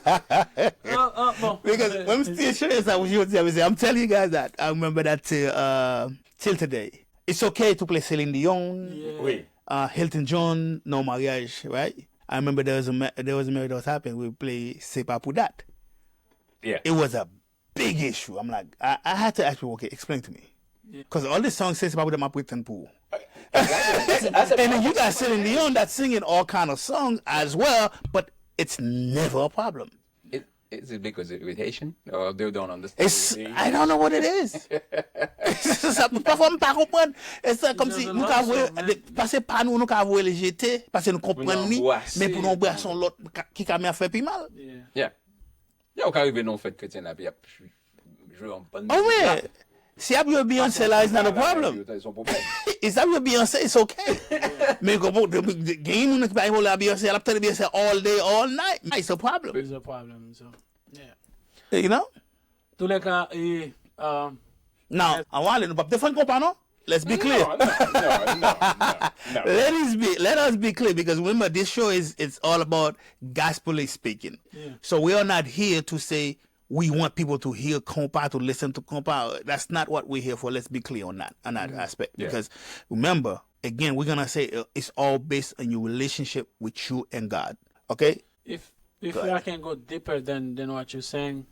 Uh, uh, bon. Because when m still share sa pou jodi a, I'm telling you guys that I remember that till, uh, till today. It's okay to play Celine Dion, Yeah. Oui. uh, Elton John, nan maryaj, right? I remember there was a ma- there was a marriage that was happening. We play C'est pas pour dat. Yeah. It was a big issue. I'm like, I, I had to ask people, okay, explain to me. Because all these songs say C'est pas pour dat, m ap retan pou ou. And then you got Celine Dion that's singing all kind of songs as well, but it's never a problem. It, is it because it, with Haitian? Or they don't understand? It's, I don't know what it is. Sa, pafwa m pa konprann. E sa kòmsi nou ka voye, paske pa nou, nou ka voye l jete, paske nou konprann li, men pou nou anbrase yon lòt ka- ki ka men ap fè pi mal. Yeah. Yeah. Yeah, ou ka rive nan yon fèt kretyen la, epi y ap jwe yon bann Oh, yeah. Si y ap jwe Beyoncé la, it's not a problem. It's a problem. It's not jwe Beyoncé, it's okay. Men gen moun ki pa envole a Beyoncé, l ap tande Beyoncé all day, all night. It's a problem. It's a problem. So, yeah. You know? Tou lè ka, e, uh, Now, anvan ale, nou p ap defann konpa, non? Let's be clear. No, no, no, no, no. Let us be, let us be clear because remember this show is it's all about gospelly speaking. Yeah. So we are not here to say we want people to hear compa, to listen to compa. That's not what we're here for. Let's be clear on that on that aspect. Yeah. Because remember, again, we're gonna say uh, it's all based on your relationship with you and God. Okay? If if I can go deeper than than what you're saying,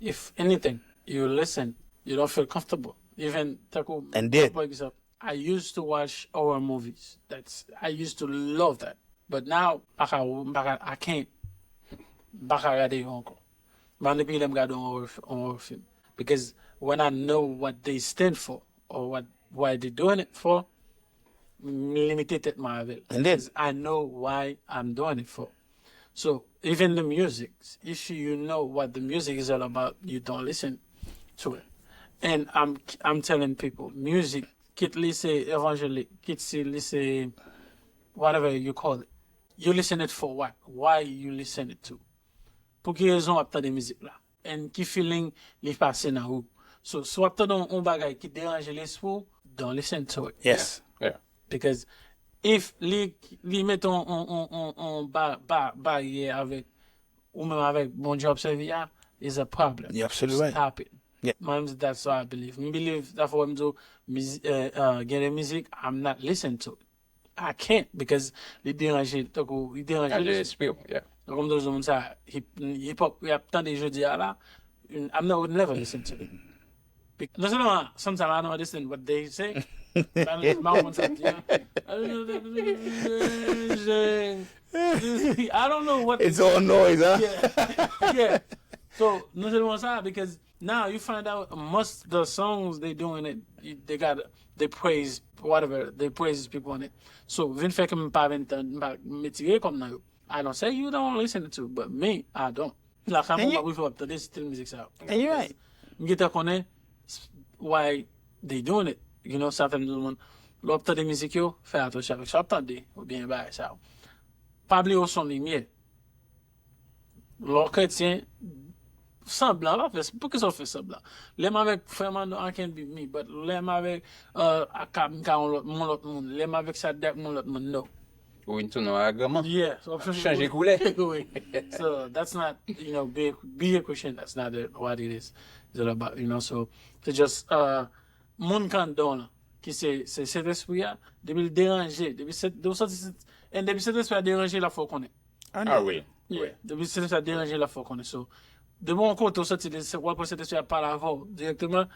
if anything, you listen, you don't feel comfortable. Even tako, And did. For example, I used to watch horror movies. That's I used to love that. But now, I, can, I can't. I can't gade yo ankò. Mwen depi lè m gade yon horror, f- yon horror film. Because when I know what they stand for or what why they doing it for, m limite tèt mwen avè l. And then- Because I know why I'm doing it for. So even the music, if you know what the music is all about, you don't listen to it. And I'm I'm telling people, music, kit li se evanjelik, kit si li se whatever you call it, you listen it for what? Why you listen it to? Pou ki rezon w ap tande mizik la? And ki feeling li pase nan ou? So, si w ap tande yon, yon bagay ki deranje lespri w, don't listen to it. Yes. Yeah. Because if li, li mete yon, yon, yon, yon, yon ba, ba, baryè avèk ou menm avèk Bondye w ap sèvi a, is a problem. You're absolutely right. Stop it. Yeah. Mwen menm, that's what I believe. M believe, sa fè m di w, mizi- eh, eh, gen de mizik, I'm not listening to it. I can't because li deranje, tankou, li deranje Ade lespri. espri w, yeah. Donk, kòm toujou moun sa, hip, hip hop, y ap tande jodi a la, I'm not, would never listen to it. Non sèlman, sometimes I don't understand what they say. I don't know what they say. I don't know what they It's all noise, huh? Yeah. Yeah. So, non sèlman sa, because now you find out most the songs they doing it, you- they got, they praise, whatever, they praise people on it. So, vin fè ke m pa vin tan, m pa m retire kòm nan yo. I don't say you don't listen to, but me, I don't. La ka And mwen you- pa prefer ap tande stil mizik sa yo. And you're right. M gentan konnen why they doing it. You know, sa fè m di moun, lè w ap tande mizik yo, fè atansyon avèk sa w ap tande, oubyen bagay sa yo. Pa bliye w se yon limyè. Lè w kretyen, sanblan, pa fè, poukisa w fè sanblan? Lè m avèk frè Mano, I can be me, but lè m avèk uh, Akab, m ka yon lòt, yon lòt moun. Lè m avèk Sadak, m yon lòt moun, no. Ou vin tounen yon agranman. Yeah, so Chanje koulè. Oui. So that's not, you know, be, be a Christian, that's not it, what it is. It's all about, you know, so to just uh, moun k anndan w lan, ki se se Sentespri a, depi l deranje, depi se- depi w santi se- and depi Sentespri a deranje, l ap fè w konnen. Ah wi. Yeah. Depi Sentespri a deranje, l ap fè w konnen. So, depi yon kote w santi se w ap pran Sentespri a pale avè w direkteman,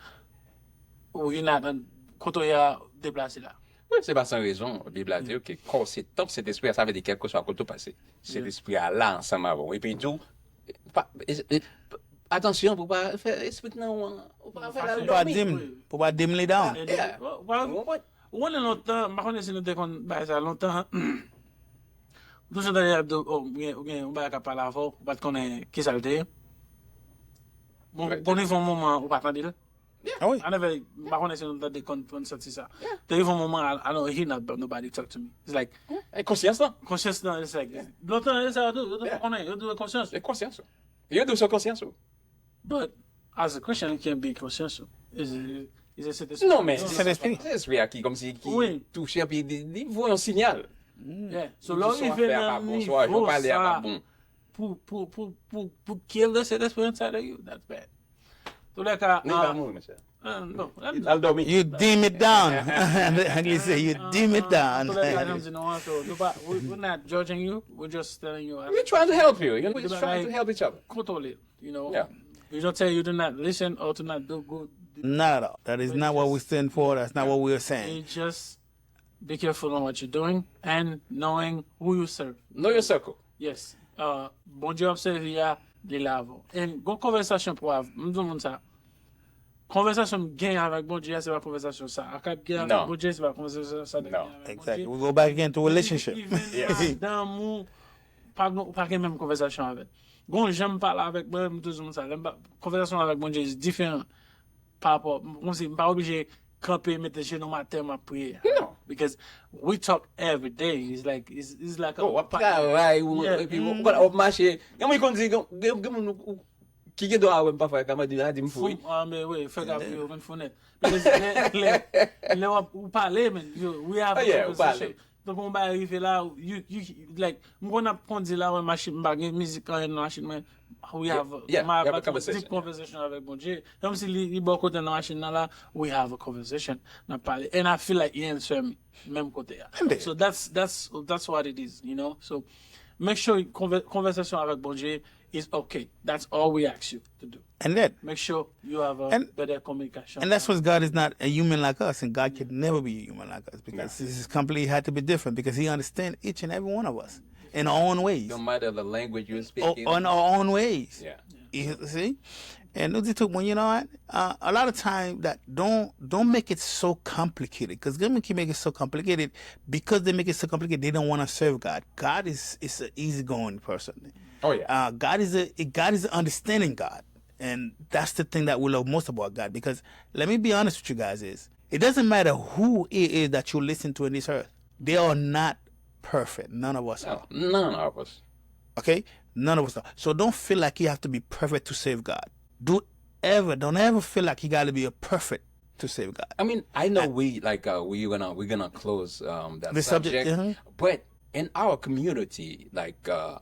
ou you not an- kote w ye a deplase la. Wi, se pa san rezon Bib la di ke kò w se tanp Sentespri a, sa vle di kèlkeswa kote w pase, Sentespri a la ansanm avè w. Epi tou, pa, e- e- atansyon pou w pa fè espri nan ou an, ou pa fè l al Pou pa dòmi. Dim, pou pa dim li down. And then, well, well, ou konnen lontan, m pa konnen si nou te konn bay sa lontan. Ou toujou tande y ap di, oh, ou gen ou gen yon bagay k ap pale avè w, ou pa t konnen ki sa l te ye. Bon, bon, rive yon moman, ou pa tande l. Ah wi. I never, m pa konnen si nou tande konn konn santi sa. Te rive yon moman, I, I don't hear not, nobody talk to me. It's like, E konsyans lan. Konsyans lan, it's like, lontan, e sa yo tou, yo tou konnen, yo tou konsyans. E konsyans ou. Yo di w se konsyans ou. But as a Christian, it can be conscientious. Is it, is it Sentespri? Non, men Sentespri. Sentespri a ki kòmsi ki Wi. Touche epi li, li voye yon sinyal. Yeah. So Li lè di w sa w ap rive fè a pa nan bon, sa w ap- sa w nivo pale a pa sa bon. Pou pou pou pou pou kill the Sentespri inside of you, that's bad. Tou lè ka, Li pa mouri, mesye. Ah, non. Al dòmi. You dim it down. Anglè se you dim it down. Tou lè ka, jan m di nou an, so, nou pa, we, we're not judging you, we're just telling you. We're trying to help you. You know, we're just trying to help each other. Kontwole, you know. Yeah. We don't tell you do not listen or do not do good. Not at all. That is not what we stand for. That's not what we are saying. And just be careful on what you're doing and knowing who you serve. Know your circle. Yes. Uh, Bondye w ap sèvi a, li la avè w. And gon konvèsasyon pou av, m di moun sa. Konvèsasyon m gen avèk Bondye a, se pa konvèsasyon sa. Akab gen avèk Non. Bondye, se pa konvèsasyon sa. Non. Exactly. We go back again to relationship. Even madanm ou, pa gen, ou pa gen menm konvèsasyon avè l. Gon jan m pale avèk mwen, m toujou moun sa. Lè m pa, konvèsasyon avèk Bondye is diferan pa rapò, kòmsi m pa oblije kanpe, mete jenou m atè, m ap priye. Non. Because we talk every day. It's like, it's, it's like a Oh, w ap travay, ou, Yeah. epi w w ap mache. Gen moun ki konn di, gen gen- gen moun ou- ou- ki gen dwa wè m pafwa, ka mande, a di m fou, wi. Fou, ah, men wi, fè ka priye, ou konn fou nèt. Because lè, lè, lè w ap, ou pale, men, yo, we have Oh, a yeah, ou conversation. pale. Donk, yon bagay rive la, you, you, like, m konn ap kondi la, wè machin, m pa gen mizik anyen nan machin mwen. We have, Yeah, ma, you have ma a conversation. Deep conversation avèk Bondye. Kòmsi li, li bò kote nan machin nan la, we have a conversation. N ap pale. And I feel like he answer me, menm kote a. Indeed. So that's, that's, that's what it is, you know? So, make sure konvè- konvèsasyon avèk Bondye is okay. That's all we ask you to do. And that Make sure you have a And- better communication. And that's what God is not a human like us, and God can never be a human like us because this is completely had to be different because He understands each and every one of us in our own ways, No matter the language you're o- speaking. in our own ways. Yeah. You see? And nou di tout moun, you know what? Uh, a lot of time that don't don't make it so complicated because them can make it so complicated because they make it so complicated they don't want to serve God. God is is an easygoing person. Oh, yeah. Uh, God is a God is an understanding God, and that's the thing that we love most about God. Because let me be honest with you guys, is it doesn't matter who it is that you listen to in this earth, they are not perfect. None of us are. None of us. Okay, none of us are. So don't feel like you have to be perfect to serve God. Do ever don't ever feel like you got to be a perfect to serve God. I mean, I know we like uh, we gonna we're gonna close um, that The subject, subject, uh-huh. But in our community, like, uh,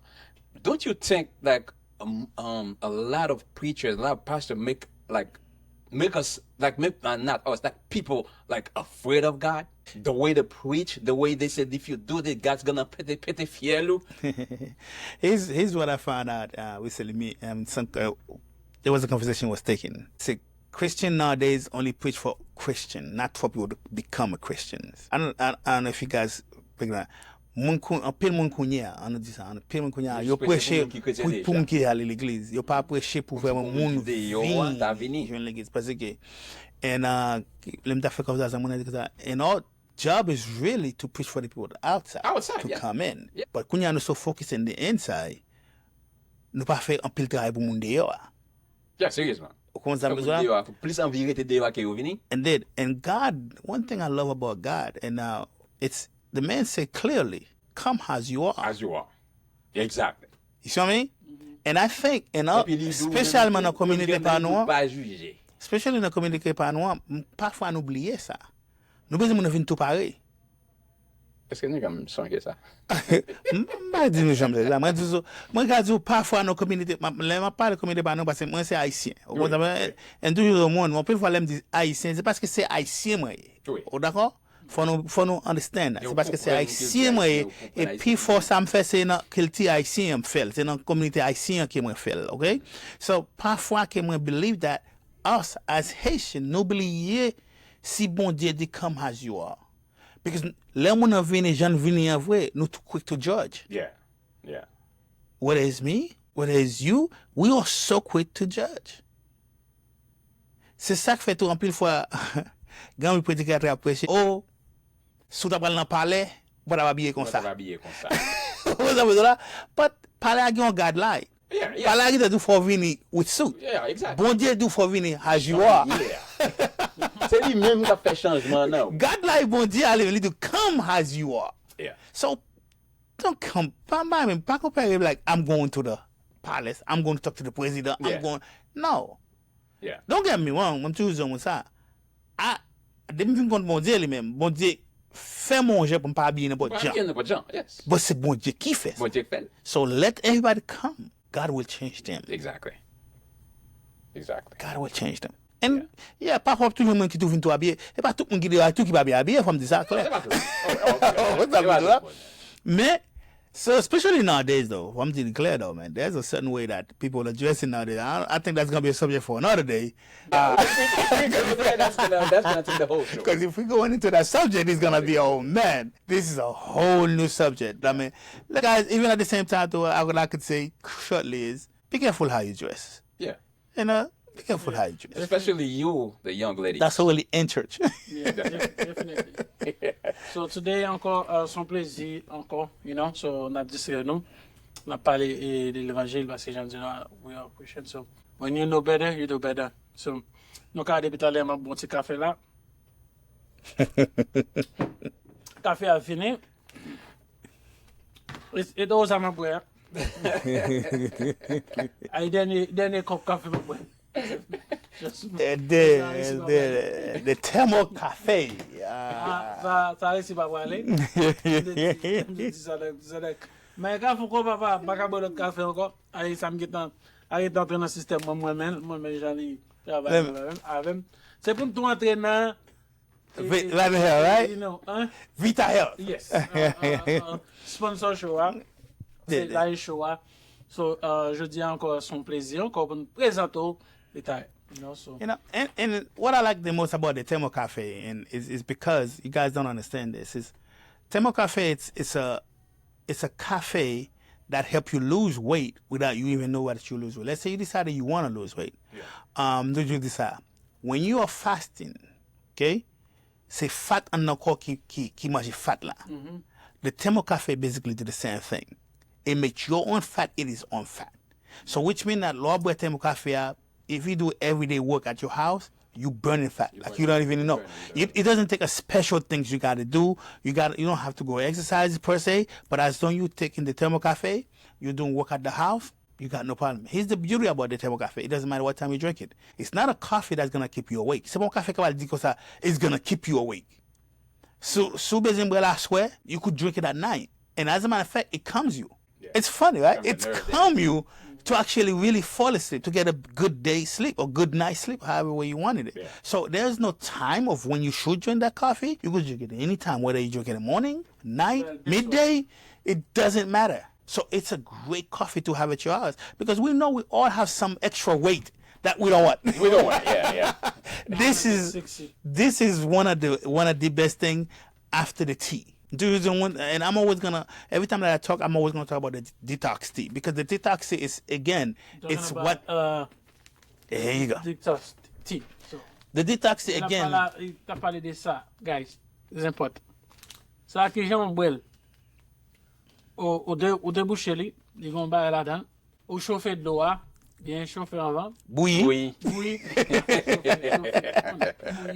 don't you think like um, um a lot of preachers, a lot of pastors make like make us like make uh, not us like people like afraid of God? The way they preach, the way they said if you do this, God's gonna pete pete fiel ou. Here's here's what I found out uh, recently. Me um, some uh, there was a conversation was taken. Se Christian nowadays only preach for Christian, not for people to become a Christians. I don't, I, I don't know if you guys pick that. Moun kou- anpil moun kounye a, an nou di sa, anpil moun kounye a, yo preche pou, pou moun ki ale legliz. Yo pa preche pou vrèman moun vini jwenn legliz. Paske, and uh, lè m ta fè konvèsasyon, moun nan di konsa, and our job is really to preach for the people outside, to come in. But kounye a nou so focus in the inside, nou pa fè anpil travay pou moun deyò a. Ya, seryezman. Ou konprann sa m bezwen? Moun deyò a plis anvi rete deyò a ke yo vini. Indeed. And God, one thing I love about God, and uh, it's, the man say clearly, come as you are. As you are. Exactly. You see what I mean? And I think, and uh, espesyalman nan kominote pa nou an, espesyalman nan kominote pa nou an, pafwa nou bliye sa. Nou bezwen moun vin tou pare. Èske nou janm sonje sa? M pa di nou janm sonje sa. Mwen di sou, mwen ka di w pafwa nan kominote, lè m ap pale kominote pa nou, paske mwen se ayisyen. Ou konprann sa? And toujours au monde, anpil fwa lè m di ayisyen, se paske se ayisyen mwen ye. Ou dakò? Fò nou, fò nou understand that. Se paske se ayisyen mwen ye, e pi fò sa m fè se nan kilti ayisyen an m fè l, se nan kominote ayisyen an ke mwen fè l, ok? So, pafwa ke mwen believe that us as Haitian, nou bliye si Bondye di come as you are. Because lè moun nan vini, jan l vini an vre, nou too quick to judge. Yeah, yeah. Whether it's me, whether it's you, we are so quick to judge. Se sa k fè tou anpil fwa, gen anpil predikatè ap preche, oh, si w ta pral nan palè, ou pa t ap abiye konsa. Ou pa t ap abiye konsa. Ou konprann sa m vle di w la? But palè a gen yon guideline. Palè a gentan di w fò w vini with suit. Bondye di w fò w vini as you are. Se li menm k ap fè chanjman nan ou. Guideline Bondye a li menm, li di w come as you are. So, don't come, pa, pa menm, pa konpare like I'm going to the palace, I'm going to talk to the president, I'm going, no. Don't get me wrong, mwen m toujou di yon moun sa. A, depi m fin konn Bondye li menm, Bondye fè m yon jan pou m pa abiye nenpòt jan. But se Bondye ki fè sa. So let everybody come. God will change them. Exactly. Exactly. God will change them. And yeah, pafwa w ap toujou moun ki tou vin tou abiye. E pa tout moun ki deyò a tou ki pa byen abiye, fò m di sa klè. Men, so especially nowadays though, fò m di l klè though, man. There's a certain way that people are dressing nowadays. I, I think that's gonna be a subject for another day. Because if we going into that subject, it's gonna be, oh man, this is a whole new subject. I mean, look, guys, even at the same time, though, I, what I could say shortly is be careful how you dress. Yeah. You know, be careful how you dress. Especially you, the young lady. That's only in church. Yeah, definitely. So today ankò, uh, se yon plezi ankò, you know, so n ap distrè nou. N ap pale eh, de levanjil paske jan di nou, we are Christian. So when you know better, you do better. So nou ka depi talè m ap bon ti kafe la. Kafe a fini. E dlo sa m ap bwè a. Ay dènye dènye kòp kafe m ap bwè. The, the, the thermo cafe. Sa resi pa pwale. Men kafe ankò papa, m pa ka bwè lòt kafe ankò. Ay sa m gentan, ay gentan antre nan sistèm mwen, mwen men, mwen men jan li travay avè m. Se pou m tou antre nan Vita Health, right? Vita Health. Yes. Sponsor show a. Se la show a. So, uh, jodi a ankò se yon plezi ankò pou n prezante w Vita Health. You know, so. You know, and, and what I like the most about the Thermo Cafe and is, is because you guys don't understand this is Thermo Cafe it's it's a it's a cafe that help you lose weight without you even know that you lose weight. Let's say you decided you want to lose weight. Yeah. Um, do you decide when you are fasting, okay? Se fat anndan kò ki, ki, ki manje fat la. The Thermo Cafe basically do the same thing. It makes your own fat, it is own fat. So which mean that lè w ap bwè Thermo Cafe a, if you do everyday work at your house, you burning fat. Like you don't even know. It, it doesn't take a special things you gotta do. You got you don't have to go exercise per se, but as long you taking the Thermo Cafe, you doing work at the house, you got no problem. Here's the beauty about the Thermo Cafe. It doesn't matter what time you drink it. It's not a coffee that's gonna keep you awake. Se pa yon kafe k ap di konsa, it's gonna keep you awake. So, si w bezwen bwè l aswè, you could drink it at night. And as a matter of fact, it calms you. It's funny, right? It's calm you to actually really fall asleep, to get a good day sleep or good night sleep, however way you wanted it. So there's no time of when you should drink that coffee. You could drink it anytime, whether you drink it in the morning, night, midday, it doesn't matter. So it's a great coffee to have at your house because we know we all have some extra weight That we don't want. We don't want. Yeah, yeah. This is Sexy. this is one of the one of the best thing after the tea. There is one, and I'm always gonna, every time that I talk, I'm always gonna talk about the detox tea, because the detox tea is, again, it's what Uh, here you go. Detox tea. So, The detox tea n ap again. pale- n ap pale de sa, guys. It's important. Sa ki jan ou bwè l. Ou, ou, de, ou debouche li, li gon bagay ladan. Ou chofe dlo a, byen chofe anvan. Bouyi. Bouyi. Bouyi.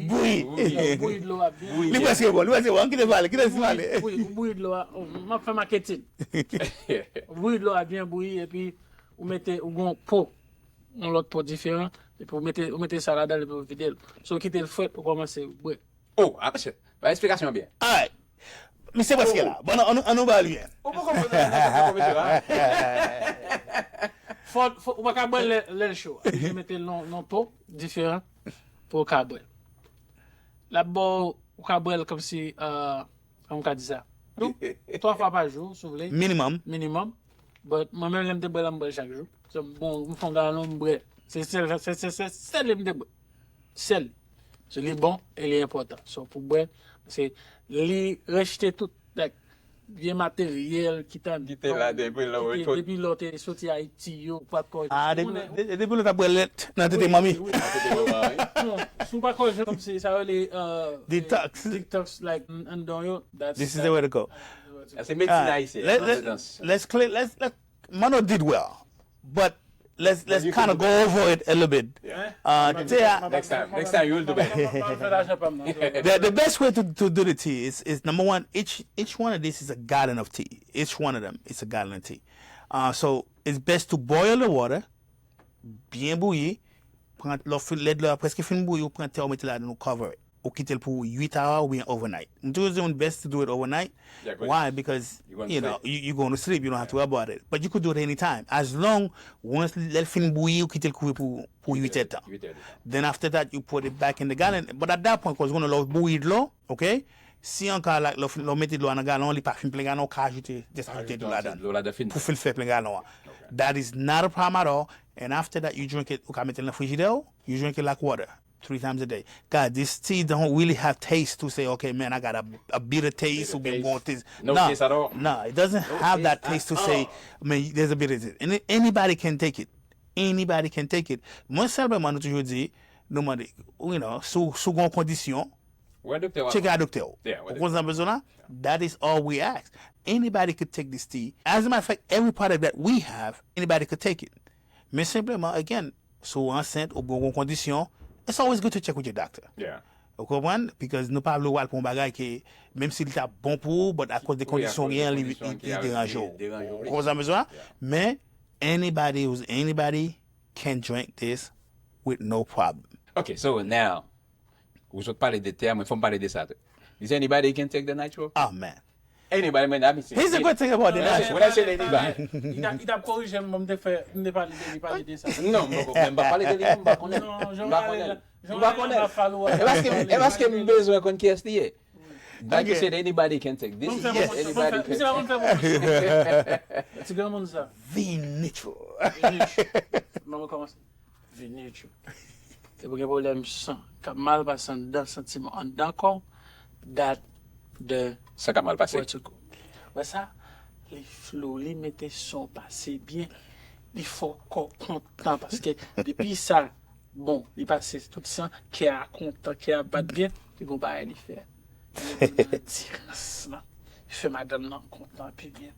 Bouyi. Bouyi dlo a byen. Li preske bon, li preske bon. Kite pale, kite pale. Bouyi, ou bouyi dlo a. Oh, m ap fè maketin. Bouyi dlo a byen bouyi, epi ou mete, ou gon po, yon lòt po diferan, epi ou mete, ou mete sa ladan, epi ou vide l. So, ou kite l frèt, ou kòmanse bwè. Oh, ah, mesye, ba eksplikasyon byen. Alright. Misye preske la. Bon, an nou ba li. Ou poko mwen nan konpetyon a. Fò, fò, ou pa ka bwè lè, lè l cho. Ou mete l nan, nan po diferan pou ou ka bwè. L ap ba w, ou ka bwè l kòmsi, euh, kòman m ka di sa? Tou, twa fwa pa jou, si w vle. Minimum. Minimum. But mwen menm, lè m te bwè la, m bwè l chak jou. So, bon, m fè yon galon, m bwè. Se sèl, se, se, se sèl li m te bwè. Sèl. So, li bon e li enpòtan. So, pou bwè, se li rejte tout, like, vye materyèl ki ta Ki te la depi lè ou ki te- sot- depi lè w te soti Ayiti yo, ou pa t ko Ah, depi depi lè w t ap bwè lèt nan tete manmi. Non, si w pa ko jan kòmsi sa yo le euh, Detox. Detox, like, anndan yo. That's This is the way to go. Se medsin ayisyen. Let, let, let's clear, let's, let, Mano did well, but let's let's you kind of can go over it a little bit. Uh, te a, Next time, next time you will do better. the, the best way to, to do the tea is, is number one, each each one of this is a gallon of tea. Each one of them is a gallon of tea. Uh, so it's best to boil the water, byen bouyi, pran lè w fin- lè dlo a preske fin bouyi, ou pran te a ou mete ladan, ou cover it. Ou kite l pou uit awa oubyen overnight. M toujou di moun best to do it overnight. Yeah, 'cause Why? Because you gonna you know sleep. you, you going to sleep, you don't have to worry about it. But you could do it anytime. As long, once lè l fin bouyi, ou kite l kouvri pou pou uit èdtan. Uit èdtan. Then after that, you put it back in the gallon. But at that point, cause konnen lè w bouyi dlo, okay? Si an ka la, lè w fin- lè w mete dlo a nan galon, li pa fin plen galon, ou ka ajoute, just ajoute dlo ladan. Dlo ladan fin. Pou fil fè plen galon an. That is not a problem at all. And after that, you drink it, ou ka mete l nan frijidè w, you drink it like water three times a day. God, this tea don't really have taste to say, okay, man, I got a, a bitter taste, ou byen bon taste. No Nah, taste at all. Nah, it doesn't have that taste to say, man, there's a bitter taste. And anybody can take it. Anybody can take it. Mwen sèlman, nou toujou di, nou mande, you know, sou sou gon kondisyon, Wè doktè w. Tcheke a doktè w. Yeah, wè Ou konn sa m bezwen la? That is all we ask. Anybody could take this tea. As a matter of fact, every product that we have, anybody could take it. Men senpleman, again, si w ansent ou gen yon kondisyon, it's always good to check with your doctor. Yeah. Ou konprann? Because nou pa vle w al pran yon bagay ke, menm si li ta bon pou ou, but akoz de kondisyon w genyen, li li- li deranje w. Ou konprann sa m bezwen la? Men, anybody who's anybody can drink this with no problem. Okay, so now, ou sot pale de te a, mwen fò m pale de sa tou. Is anybody can take the nitro? Oh man. Anybody, man, I mean, Here's the good thing about the When I nitro. When I say anybody. Li t ap- li t ap korije m, mwen m te fè, m te pale de li, pale de sa. Non, mwen pa pale de li, mwen pa konnen. Non, jan M pa w pale konnen. la, jan M w pa pale konnen. la, follow up. E paske, e paske m bezwen konn kiyès li ye. Like you Okay. said, anybody can take this. Bon, fè Yes, pwomosyon, anybody bon, fè- can bon, fè take. Pwomosyon. Ti granmoun sa. Vinitro. Mwen kòmanse. Vinitro. Se pou gen pwoblèm san, k ap mal pase anndan santiman, anndan kò w, dat de Sa ka mal pase. Wè sa, li flou, li mete son pase byen, li fè w kò kontan paske depi sa, bon, li pase tout san, kè a kontan, kè a bat byen, li gon bagay li fè. Li nan dirans lan, li fè madanm nan kontan pi byen.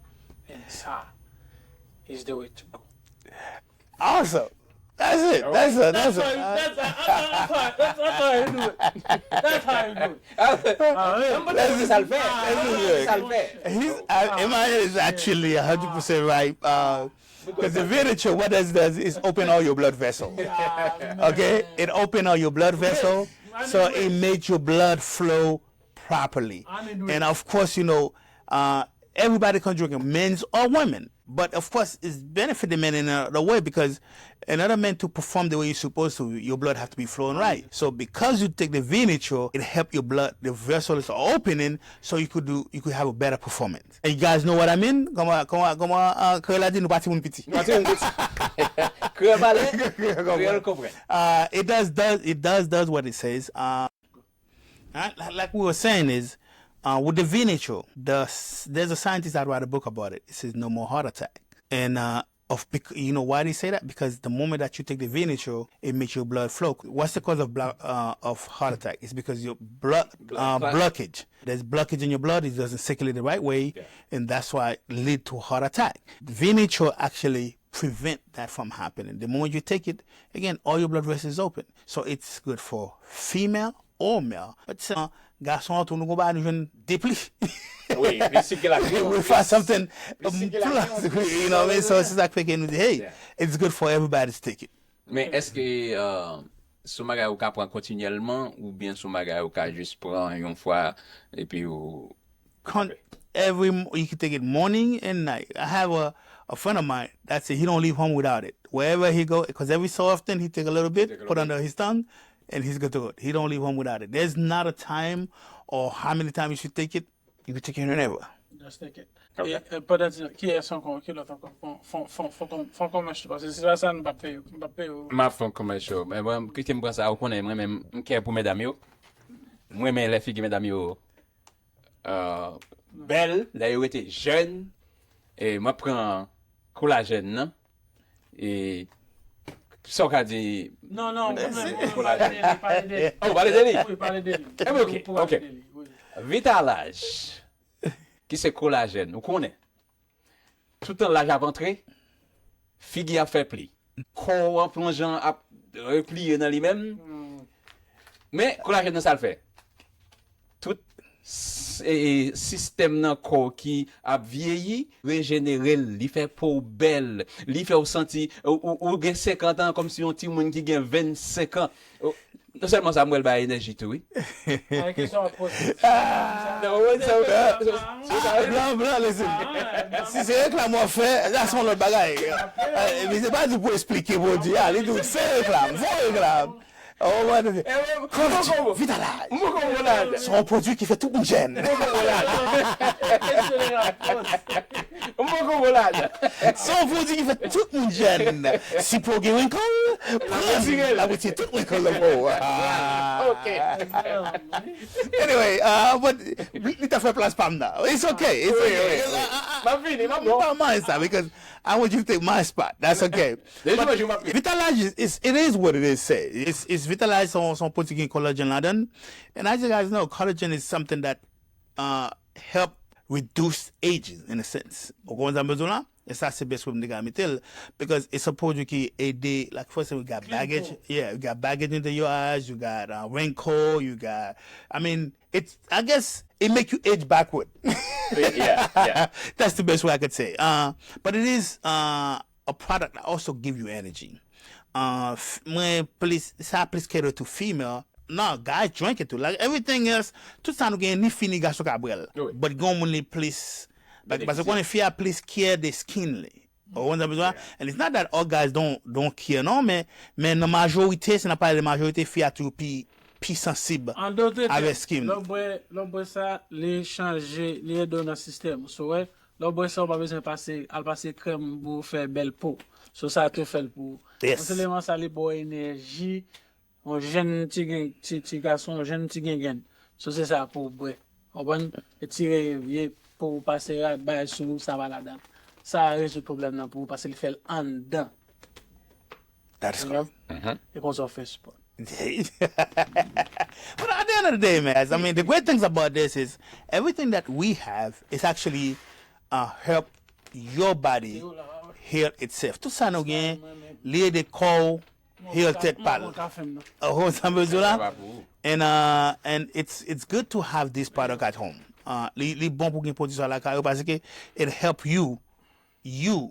And sa is the way to go. Awesome. That's it. That's it. That's That's how it. you, that's, that's, that's how, that's how you do it. That's how you do it. That's it. Sa l fè. Sa l fè. He's, uh, Emmanuel is actually one hundred percent right. Because the vinitro, what does does is open all your blood vessel. Okay, it open all your blood vessel, so it makes your blood flow properly. And of course, you know, uh, everybody can drink it, men's or women. But of course, it's benefit the man in another way because in order man to perform the way you're supposed to, your blood have to be flowing right. So because you take the V-Nitro, it help your blood, the vessels are opening, so you could do, you could have a better performance. And you guys know what I mean? Kòman, kòman, kòman uh, Kreyòl la di nou pa timoun piti. Nou pa timoun piti. Kreyòl pale, Kreyòl konprann. Uh, it does does it does does what it says. Uh, uh, like we were saying is, uh, with the V-Nitro, the s- there's a scientist that wrote a book about it. It says no more heart attack. And uh, of bec- you know why they say that? Because the moment that you take the V-Nitro, it makes your blood flow. What's the cause of blo- uh, of heart attack? It's because your blood uh, blockage. There's blockage in your blood. It doesn't circulate the right way, and that's why it lead to heart attack. V-Nitro actually prevent that from happening. The moment you take it, again, all your blood vessels open. So it's good for female or male. But uh, gason an tou nou konn bagay nou jwenn depli. Wi, li sikile ak We find something um, plus, you know what I mean? So se sa k fè ke nou di, hey, it's good for everybody to take it. Men èske uh, sou bagay ou ka pran kontinyèlman oubyen sou bagay ou ka jis pran yon fwa epi ou Con- every m- you can take it morning and night. I have a, a friend of mine that said he don't leave home without it. Wherever he go, because every so often he take a little bit, put under his tongue, and he's good to go. He don't leave home without it. There's not a time or how many times you should take it. You can take it whenever. Just take it. E, e, pandan ti kiyès ankò ki lòt ankò fon fon fon fon fon fon kòmèch paske si se pa sa nou p ap peye yo nou p ap peye yo. M ap fè yon kòmèch yo men mwen kite m pran sa ou konnen mwen menm m kè pou medam yo. Mwen men lè figi medam yo euh, bèl lè yo rete jèn. E m ap pran kolajèn nan. E sa w ka di Non, non, ou menm ou pale de li, pale de li. Oh, pale de li. Wi, pale de li. Ebyen, ok, ok. Vitalaj, ki se kolajèn, ou konnen. Toutan laj ap antre, figi ap fè pli. Kò w an plonjan ap repliye nan li menm. Men, kolajèn nan sa l fè? Tout s- e- e- sistèm nan kò w ki ap vyeyi, rejenere l, li fè po w bèl, li fè w santi ou, ou, ou gen senkant an kòmsi yon timoun ki gen vennsenk an. Ou- Non sèlman sa, m wè l bay enèji tou, wi. Avèk kesyon w ap poze. Non, ou wè sa, ou- Blan, blan, listen. Si se reklam w ap fè, sa se yon lòt bagay. Men se pa di pou eksplike pwodui a, li di w se reklam, fò reklam. Oh, mwen, Eh, mwen, mwen poko, Vitalaj. Mwen poko ladan. Se yon pwodui ki fè tout moun jèn. Mwen poko ladan. Se yon pwodui ki fè tout moun jèn. Si po gen wrinkle, pran l, l ap retire tout wrinkle nan po. Ok. Anyway, uh, but li li ta fè plas pa m nan. It's okay. It's okay. M ap vini, m ap M bon. pa mind sa because I want you to take my spot. That's okay. Depi But mwen jou m ap vini. Vitalaj is, is it is what it is. Say it's, it's Vitalaj se yon se yon pwodui ki gen collagen ladan. And as you guys know, collagen is something that uh, help reduce aging in a sense. Ou konprann sa m bezwen la? E sa se best way m te ka mete l. Because it's a pwodui ki ede, like for example, you got baggage, yeah, you got baggage under your eyes, you got uh, wrinkle, you got, I mean, it's, I guess it make you age backward. Yeah, yeah. That's the best way I could say. Uh, but it is uh, a product that also give you energy. Uh, f- mwen plis, sa plis cater to female. No, guys drink it too. Like everything else, tout sa nou gen ni fi ni gason ka bwè l. Wi. But gen moun li plis, like, paske konnen fi a plis care de skin li. Ou konn sa bezwen? And it's not that all guys don't, don't care, non, men, men nan majorite, si n ap pale de majorite, fi a toujou pi, pi sansib An dòt tè, avèk skin. Lè w bwè, lè w bwè sa, li chanje, li ede w nan sistèm ou. So, wè, lè w bwè sa, ou pa bezwen pase, al pase krèm pou w fè bèl po. So, sa tou fè l pou ou. Yes. Non sèlman sa, li ba w enèji, yon jèn ti gen, ti, ti gason, yon jèn ti gengenn. So, se sa pou w bwè. Ou konprann? Retire vye po ou pase rad, bay sou ou, sa va ladan. Sa rezoud pwoblèm nan pou ou, paske li fè l anndan. That's good. E konsa w fè spò. But at the end of the day, man, I mean, the great things about this is everything that we have is actually uh, help your body heal itself. Tout sa nou gen, li ede kò w heal tèt pa l. Ou konn sa m bezwen la? And uh, and it's it's good to have this product at home. Uh, li, li bon pou gen pwodui sa lakay ou paske it help you, you,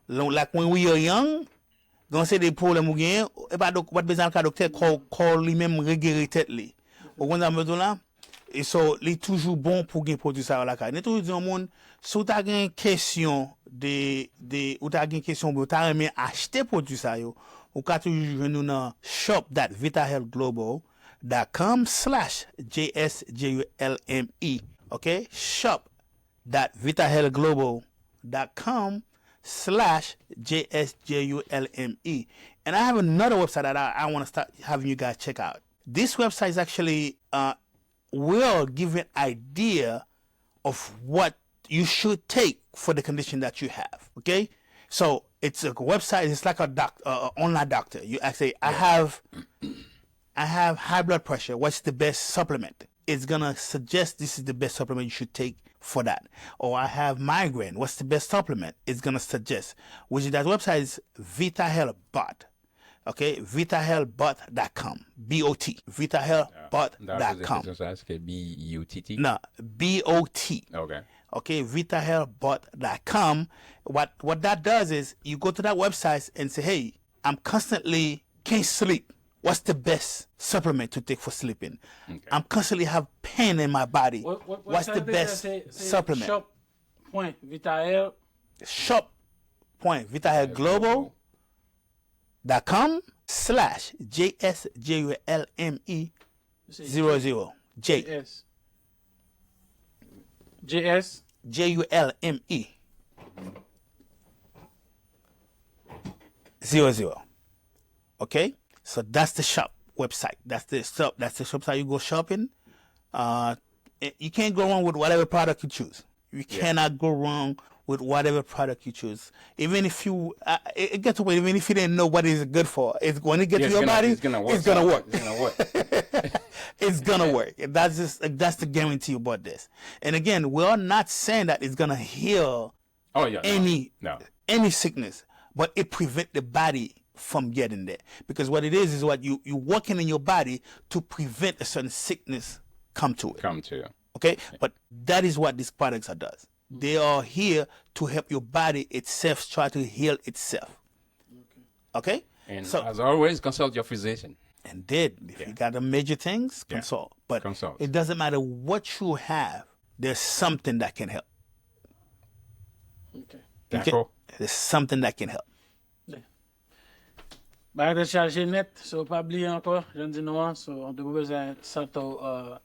like when we are young, gen yon seri de pwoblèm ou genyen, e pa dok, ou pa t bezwen al ka doktè, kò, kò li menm regere tèt li. Ou konn sa m bezwen la? E so, li toujou bon pou gen pwodui sa yo lakay. Nou toujou di yon moun, si w ta gen kesyon de, de, ou ta gen kesyon, ou ta renmen achte pwodui sa yo, ou ka toujou jwenn nou nan shop dot vitahealth global dot com slash J S J U L M E. Ok? Shop dot vitahealth global dot com slash J S J U L M E. And I have another website that I, I want to start having you guys check out. This website is actually uh, will give you an idea of what you should take for the condition that you have. Okay, so it's a website. It's like a doc, uh, online doctor. You ask, say, I have, I have high blood pressure. What's the best supplement? It's gonna suggest this is the best supplement you should take for that. Or I have migraine. What's the best supplement? It's gonna suggest. Which is that website is VitaHealth Bot. Ok, vitahealthbot dot com. B O T. Vitahealthbot dot com. Eske B U T T? No, B O T. Ok. Ok, vitahealthbot dot com. What, what that does is you go to that website and say, hey, I'm constantly can't sleep. What's the best supplement to take for sleeping? Okay. I'm constantly have pain in my body. What's the best supplement? Shop point vitahealth. Shop point vitahealth global dot com slash J S J U L M E zero zero. J. J S. J U L M E zero zero. Okay? So that's the shop website. That's the shop. That's the shop that you go shopping. Uh, eh, you can't go wrong with whatever product you choose. You cannot go wrong with whatever product you choose. Even if you, uh, it, it gets to a point, even if you didn't know what it's good for, it's when it gets to your body, it's gonna work. It's gonna work. It's gonna work. That's just, that's the guarantee about this. And again, we are not saying that it's gonna heal any any sickness, but it prevent the body from getting there. Because what it is is what you you working in your body to prevent a certain sickness come to it. Come to you. Okay? But that is what these products are does. They are here to help your body itself try to heal itself. Okay? And so, as always, consult your physician. And did. If you got the major things, consult. But it doesn't matter what you have, there's something that can help. Okay. There's something that can help. Bagay tèt chaje nèt, so pa bliye ankò, jan m di nou an, so ou bezwen santi w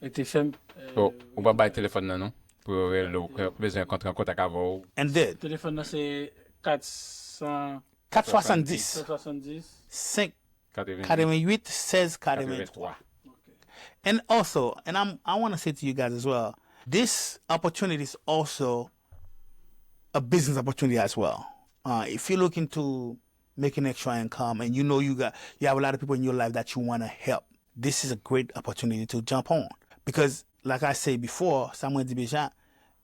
rete fèm. So, ou pa bay telefòn nan non, pou yo rele w, bezwen rantre an kontak avè w. And then, telefòn nan se kat san, kat swasanndis, kat swasanndis, senk katrevenn uit, sèz katrevenntwa. And also, and I'm, I want to say to you guys as well, this opportunity is also a business opportunity as well. Uh, if you're looking to make an extra income and you know you got, you have a lot of people in your life that you want to help, this is a great opportunity to jump on. Because, like I said before, sa mwen di deja,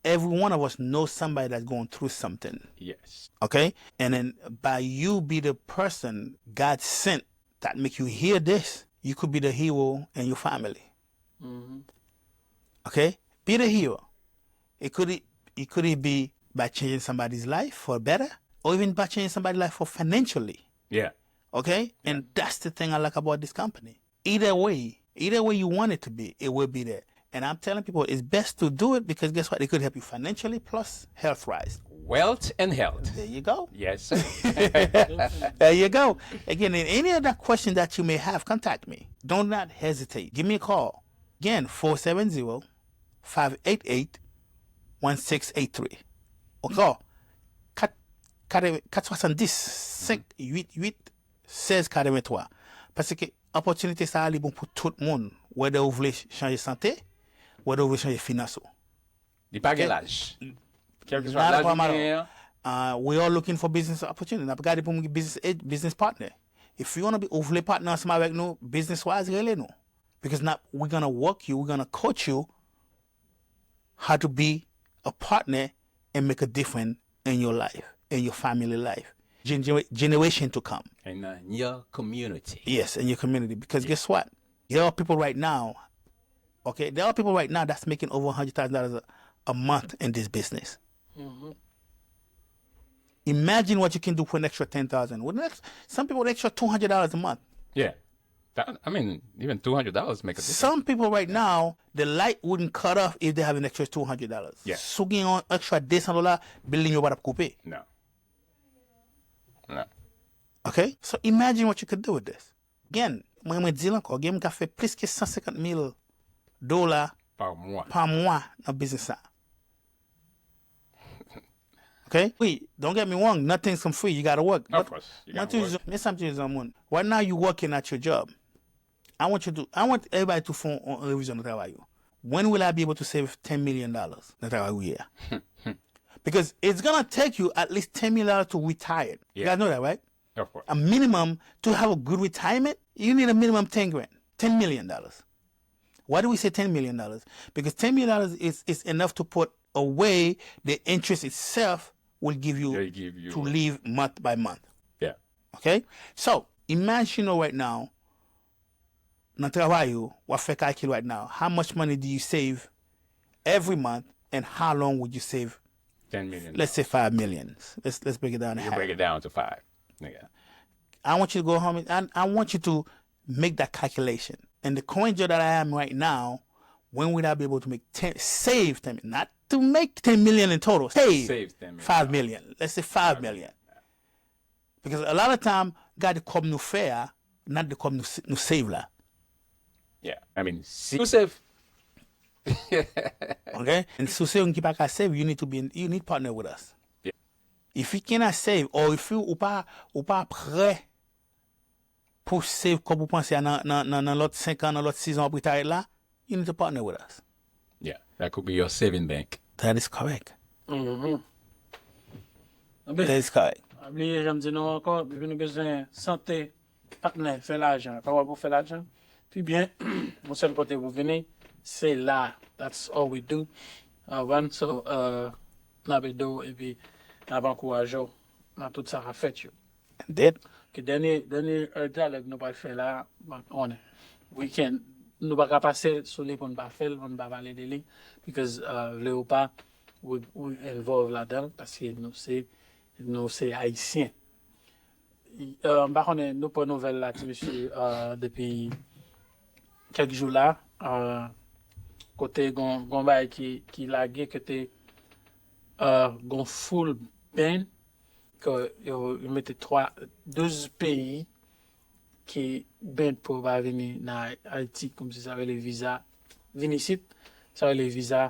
every one of us knows somebody that's going through something. Yes. Okay? And then by you be the person God sent that make you hear this, you could be the hero in your family. Okay? Be the hero. It could, it could be by changing somebody's life for better, or even by changing somebody's life for financially. Yeah. Okay? And that's the thing I like about this company. Either way, either way you want it to be, it will be there. And I'm telling people it's best to do it because guess what? It could help you financially plus health wise. Wealth and health. There you go. Yes. There you go. Again, in any other question that you may have, contact me. Do not hesitate. Give me a call. Again, four seven zero, five eight eight, one six eight three. Ankò, kat, kat, kat swasanndis, senk uit uit, sèz katrevenntwa. Paske opòtinite sa a, li bon pou tout moun. Whether ou vle chanje sante, whether ou vle chanje finans ou. Li pa gen laj. Kèlkeswa laj ou genyen an. Uh, we are looking for business opportunity. N ap gade pou moun ki business, business partner. If you wanna be, ou vle partner ansanm avèk nou, business wise, rele nou. Because now we're gonna work you, we're gonna coach you how to be a partner and make a difference in your life, in your family life, gen-, generation to come. And in your community. Yes, in your community. Because guess what? There are people right now, okay, there are people right now that's making over a hundred thousand dollars a, a month in this business. Imagine what you can do for an extra ten thousand. With an ex-, some people, an extra two hundred dollars a month. Yeah. That, I mean, even two hundred dollars make a difference. Some people right now, the light wouldn't cut off if they have an extra two hundred dollars. Yeah. Si w gen yon extra de san dola, building yo pa t ap koupe. No. No. Okay? So imagine what you could do with this. Again, mwen mwen di l ankò, gen moun ka fè plis ke san senkant mil dola Pa mwa. pa mwa nan biznis sa. Okay? Wi, don't get me wrong, nothing's come free, you gotta work. Of course. You Mwen gotta work. Toujou, men sa m toujou di yon moun. Right now you working at your job. I want you to, I want everybody to fè yon revizyon nan travay yo. When will I be able to save ten million dollars nan travay ou ye a? Because it's gonna take you at least ten million dollars to retire. You Yeah. guys know that, right? Of course. A minimum to have a good retirement, you need a minimum ten grand, ten million dollars. Why do we say ten million dollars? Because ten million dollars is, is enough to put away the interest itself will give you They give you to live month by month. Yeah. Okay? So, imagine right now, nan travay ou, w ap fè kalkil right now. How much money do you save every month and how long would you save? Ten million. Let's say five million. Let's, let's break it down in You half. Break it down to five. Yeah. I want you to go home and I, I want you to make that calculation. In the coin job that I am right now, when would I be able to make ten, save ten, not to make ten million in total, save, Save ten million. five million. Let's say five million. Because a lot of time, gade kòb nou fè a, not the kòb nou, s- nou save la. Yeah. I mean, si you save. Okay? And so, si w se yon ki pa ka save, you need to be, in, you need partner with us. Yeah. If you cannot save, or if you, ou pa, ou pa prè pou save kòb ou panse a nan, nan, nan, nan lòt senk an, nan lòt sis an, w ap retire la, you need to partner with us. Yeah, that could be your saving bank. That is correct. Mhm. That is correct. Pa bliye, jan m di nou ankò, depi nou bezwen sante, patnè, fè lajan, pawòl pou fè lajan, pi byen, yon sèl kote pou vini, se la. That's all we do. Avan, so, uh, n ap ede w epi n ap ankouraje w nan tout sa k ap fèt yo. Indeed. Ke dènye, dènye uh, dyalòg nou pral fè la, mwen konnen. We can, nou pa ka pase sou li pou n pa fè l, pou n pa pale de li, because uh, vle ou pa, we, we involve ladan l, paske nou se, nou se Ayisyen. Uh, m pa konnen, nou pran nouvèl la, ti mesye, uh, depi kèk jou la, uh, kote gon, gon bagay ki, ki lage, kote uh, gon foul ban, ke yo, yo mete twa, douz peyi ki ban pou pa vini nan Ayiti, kòmsi sa rele viza, vin isit, sa rele viza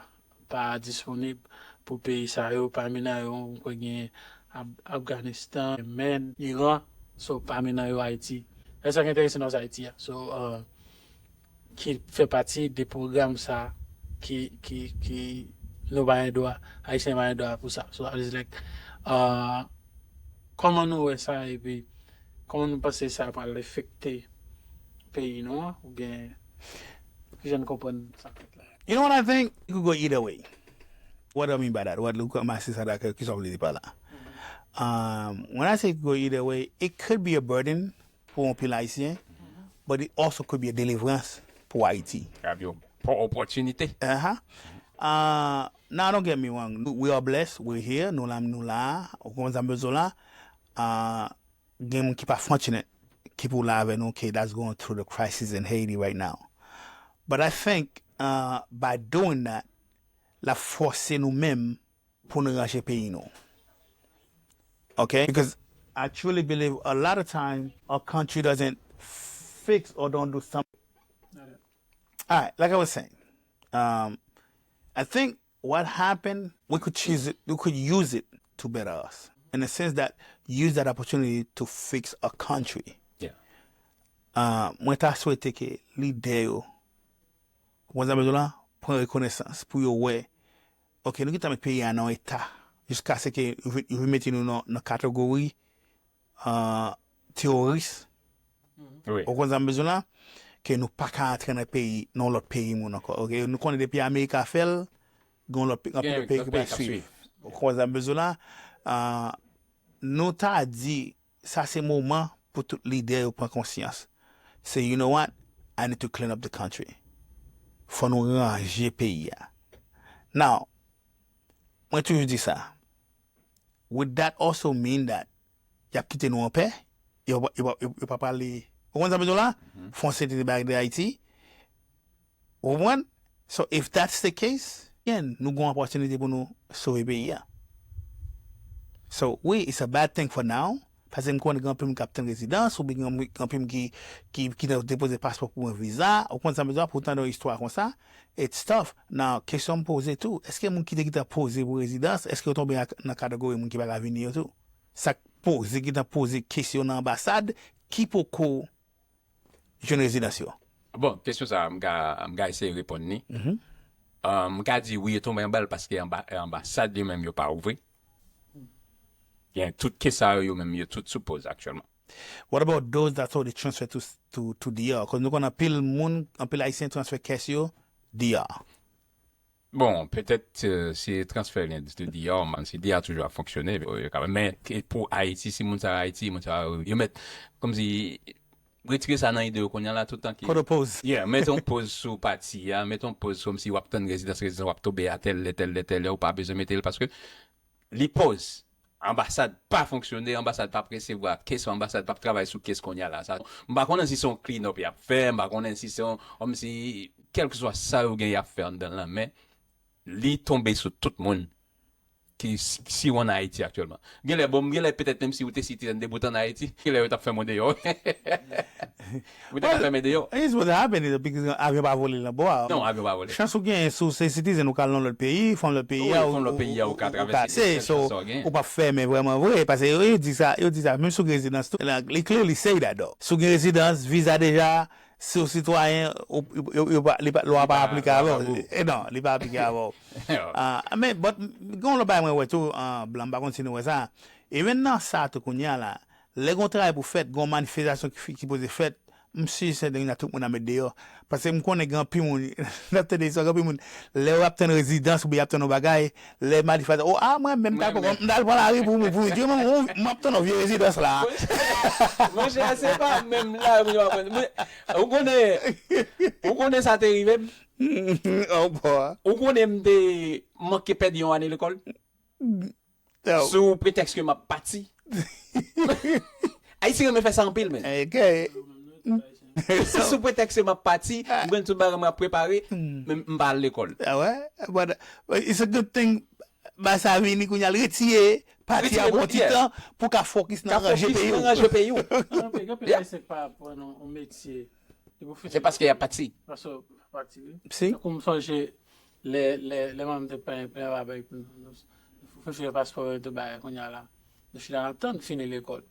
pa disponib pou peyi sa yo, pami nan yo, m kwè gen Af- Afganistan, Yemen, Iran, so pami nan yo Ayiti. E sa ki enterese nan Ayiti a. So, uh, ki fè pati de pwogram sa ki, ki, ki nou pa gen dwa, Ayisyen pa gen dwa pou sa. So, I was like, uh, kòman nou wè sa epi kòman nou panse sa pral afekte peyi nou an, oubyen kijan nou konprann sa k fèt la? You know what I think? It could go either way. What do I mean by that? What, look at my sister that ki sa w vle di pa la. Um, when I say it could go either way, it could be a burden pou anpil Ayisyen, but it also could be a deliverance pou Ayiti. Have your opportunity. Uh-huh. Uh, now, don't get me wrong. We are blessed. We're here. Nou la, nou la. Ou konprann sa m bezwen la. Uh, gen moun ki pa fortunate, ki pou la avè nou, okay, that's going through the crisis in Haiti right now. But I think uh, by doing that, l ap fòse nou menm pou nou ranje peyi nou. Okay? Because I truly believe a lot of time our country doesn't fix or don't do something. All right, like I was saying, um, I think what happened, we could choose it, we could use it to better us. In the sense that use that opportunity to fix a country. Yeah. Uh, mwen ta swete ke lidè yo, ou konn sa m bezwen la, pran rekonesans pou yo wè, ok, nou gentan met peyi a nan eta, jiskaske yo vin mete nou nan, nan kategori uh, teworis. Oui. Ou konn sa m bezwen la, ke nou pa ka antre nan peyi, nan lòt peyi moun ankò. Ok, nou konnen depi Amerika fè l, gen lòt pe- anpil lòt peyi ki pral swiv. Ou konn sa m bezwen la, uh, nou ta di, sa se moman pou tout lidè yo pran konsyans. Se, you know what? I need to clean up the country. Fò nou ranje peyi a. Now, mwen toujou di sa. Would that also mean that y ap kite nou anpè? Yo, yo, yo, yo pa prale Ou konn sa m bezwen la? Fon sete de bagay de Ayiti. Ou konprann? So, if that's the case, again, nou gon opòtinite pou nou sove peyi a. So, wi, it's a bad thing for now. Paske m konnen gen anpil moun k ap tann rezidans, oubyen gen anpil moun ki, ki, ki depoze paspò pou mwen, viza. Ou konn sa m bezwen pou tande yon istwa konsa. It's tough. Now, kesyon m poze tou, èske moun ki te gentan poze pou rezidans, èske yo tonbe nan, nan kategori moun ki pa ka vini yo tou? Sa k poze, gentan poze kesyon nan anbasad, ki poko jwenn rezidans yo? Bon, kesyon sa, m ka, m ka eseye reponn li. Um, m ka di wi, yo tonbe anba l paske anba, anbasad li menm yo pa ouvri. Gen tout kes sa yo, yo menm, yo tout sou poz aktyèlman. What about those that already transfer to, to, to D R? Cause nou konn anpil moun, anpil Ayisyen transfè kes yo D R. Bon, petèt uh, si transfè li de D R, man, si D R toujou ap fonksyone, yo ka, men ke- pou Ayiti, si moun sa yo Ayiti, moun sa yo, yo met, kòmsi, retire sa nan ide yo kounye a la, toutan ki. Put a pause. Yeah, mete yon poz sou pati a, mete yon poz kòmsi w ap tann rezidans, rezidans w ap tonbe a tèl lè, tèl lè, tèl lè, ou pa bezwen mete l, paske li poz. Anbasad pa fonksyone, anbasad p ap resevwa kes, anbasad p ap travay sou kes kounye a la. Sa, m pa konnen si se yon clean up y ap fè, m pa konnen si se yon, kòmsi, kèlkeswa sa yo gen y ap fè anndan l lan, men li tonbe sou tout moun ki si w ann Ayiti aktyèlman. Genlè, bon, genlè petèt menm si w te citizen depi w t ann Ayiti, genlè yo t ap fè mwen deyò. Ou te ka fèmen deyò. It's what happened, because avyon pa vole nan bò a. Non, avyon pa vole. Chans ou genyen, si w se citizen, ou ka al nan lòt peyi, fè yon lòt peyi a, ou ka travèse. So, ou p ap fèmen vrèman vre, paske yo, yo di sa, yo di sa, menm si w gen rezidans tou, li clearly say that though. Si w gen rezidans, viza deja, si w sitwayen, ou, yo, yo, yo pa, li pa, lwa pa aplike avè w. E non, li pa aplike avè w. Ah, men, but, gen yon lòt bagay mwen wè tou, ah, blan, m pa konn si nou wè sa. E men nan sa tou kounye a la, lè gen yon travay pou fèt, gen yon manifestasyon ki, ki poze fèt, m si se demen tout moun ap met deyò. Paske m konnen gen anpil moun, n ap tande istwa, gen anpil moun, lè yo ap tann rezidans oubyen y ap tann yon bagay, lè manifestasyon, oh, ah, mwen menm, m ta poko, m ta al pran lari pou, pou, pou di, mwen, mwen, m ap tann yon vye rezidans la. Monchè, se pa menm la, mwen, mwen, ou konnen, ou konnen sa te rive m. Oh, boy. Ou konnen m te manke pèdi yon ane lekòl. Sou pretèks ke m ap pati. Ayisyen renmen fè sa anpil, men. Sou pretèks ke m ap pati, m gen tout bagay mwen ap prepare, men m pa al lekòl. Ah ouais? But, but it's a good thing. Ba sa vini kounye a, l retire pati a pou yon ti tan pou ka fokis nan ranje peyi w. Ranje peyi w. Gen anpil Ayisyen k pa aprann yon metye. Se paske y ap pati. Paske y ap pati, wi. Si. Tankou m sonje lè, lè, lè manman m te plen, plen avè m, nou, nou, nou fè fè paspò yo, tout bagay, kounye a la. Nou chita n ap tann fini lekòl.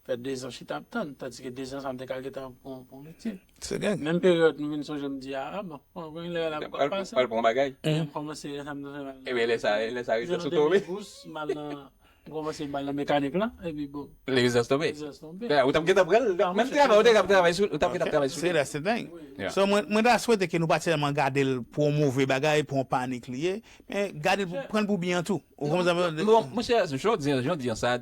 Fè dezan chita ap tann, tandike dezan sa m te ka gentan pran, pran metye. Se gen. Menm peryòd m vin sonje m di, a, a bon, bon, gen lè l ap pase. Pral pran bagay. M kòmanse, lè sa m te fè mal. Ebyen, lè sa, lè sa rete sou tou, wi. Bous, m al nan M kòmanse bal nan mekanik lan, epi bon. Lezans tonbe. Lezans tonbe. Ou t ap gentan pran l. Menm travay, ou te ap travay sou, ou t ap gentan ap travay sou. That's the thing. So, mwen, mwen ta swete ke nou pa sèlman gade l pou yon move bagay, pou yon panik li ye, men gade l, pran l pou byen tou. Ou konprann sa m vle di? Bon, monchè, jan w di, jan w di an sa,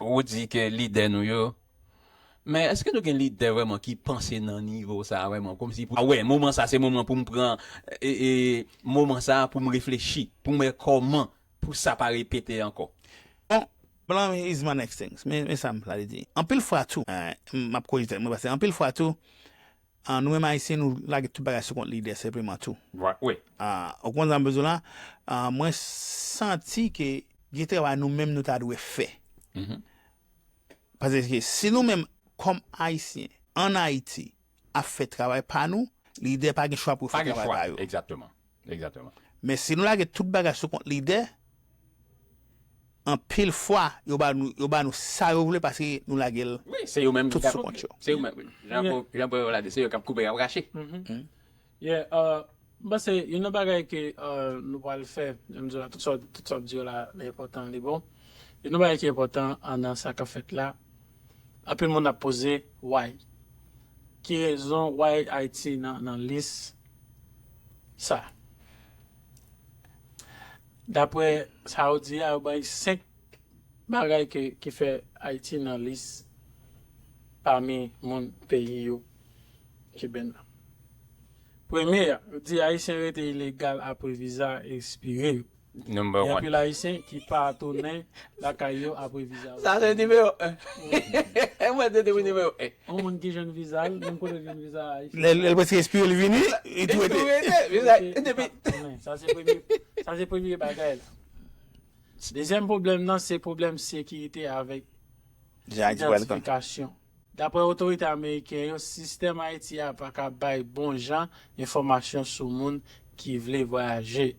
ou di ke lidè nou yo, men èske nou gen lidè vrèman ki panse nan nivo sa vrèman, kòmsi pou, a wè, moman sa se moman pou m pran, e, e, moman sa pou m reflechi, pou m wè kòman pou sa pa repete ankò. Bon, blan is my next things. Men, men sa m prale di. Anpil fwa tou, eh, m ap korije tèt mwen, paske anpil fwa tou, ah, nou menm Ayisyen, nou lage tout bagay sou kont lidè senpleman tou. Wi. Ah, ou konn sa m bezwen la? Ah, mwen santi ke gen travay nou menm nou ta dwe fè. Paske si nou menm, kòm Ayisyen, ann Ayiti, ap fè travay pa nou, lidè pa gen chwa pou yo fè travay pa yo. Egzakteman. Egzakteman. Men si nou lage tout bagay sou kont lidè, anpil fwa, yo ba nou, yo ba nou sa yo vle paske nou lage l tout sou kont yo. Se yo menm, wi. Jan pou, jan pou yo la di, se yo k ap koupe, k ap rache. Yeah, uh, m panse youn nan bagay ke uh, nou pral fè, jan m di w la, tout sa, tout sa w di yo la, li enpòtan, li bon. Youn nan bagay ki enpòtan uh, nan sa k ap fèt la, anpil moun ap poze why. Ki rezon why Ayiti nan, nan lis sa? Daprè sa yo di a, yo bay senk bagay ke, ki fè Ayiti nan lis pami moun peyi yo ki bèn nan. Premye a, yo di Ayisyen rete ilegal apre viza ekspire yo. Number Gen one. Anpil Ayisyen ki pa tounen lakay yo apre viza yo. Sa se nimewo en. Mwen se te nimewo en. Yon moun ki jwenn viza l, menm kote l jwenn viza Ayisyen. Lè lè l prèske espire l vini, li tou rete. Li tou rete. Li sa- Depi Sa se premye, sa se premye bagay la. Dezyèm pwoblèm nan se pwoblèm sekirite avèk Jan Ayiti pral tan. Idantifikasyon. Daprè otorite ameriken yo, sistèm Ayiti a pa ka bay bon jan enfòmasyon sou moun ki vle vwayaje.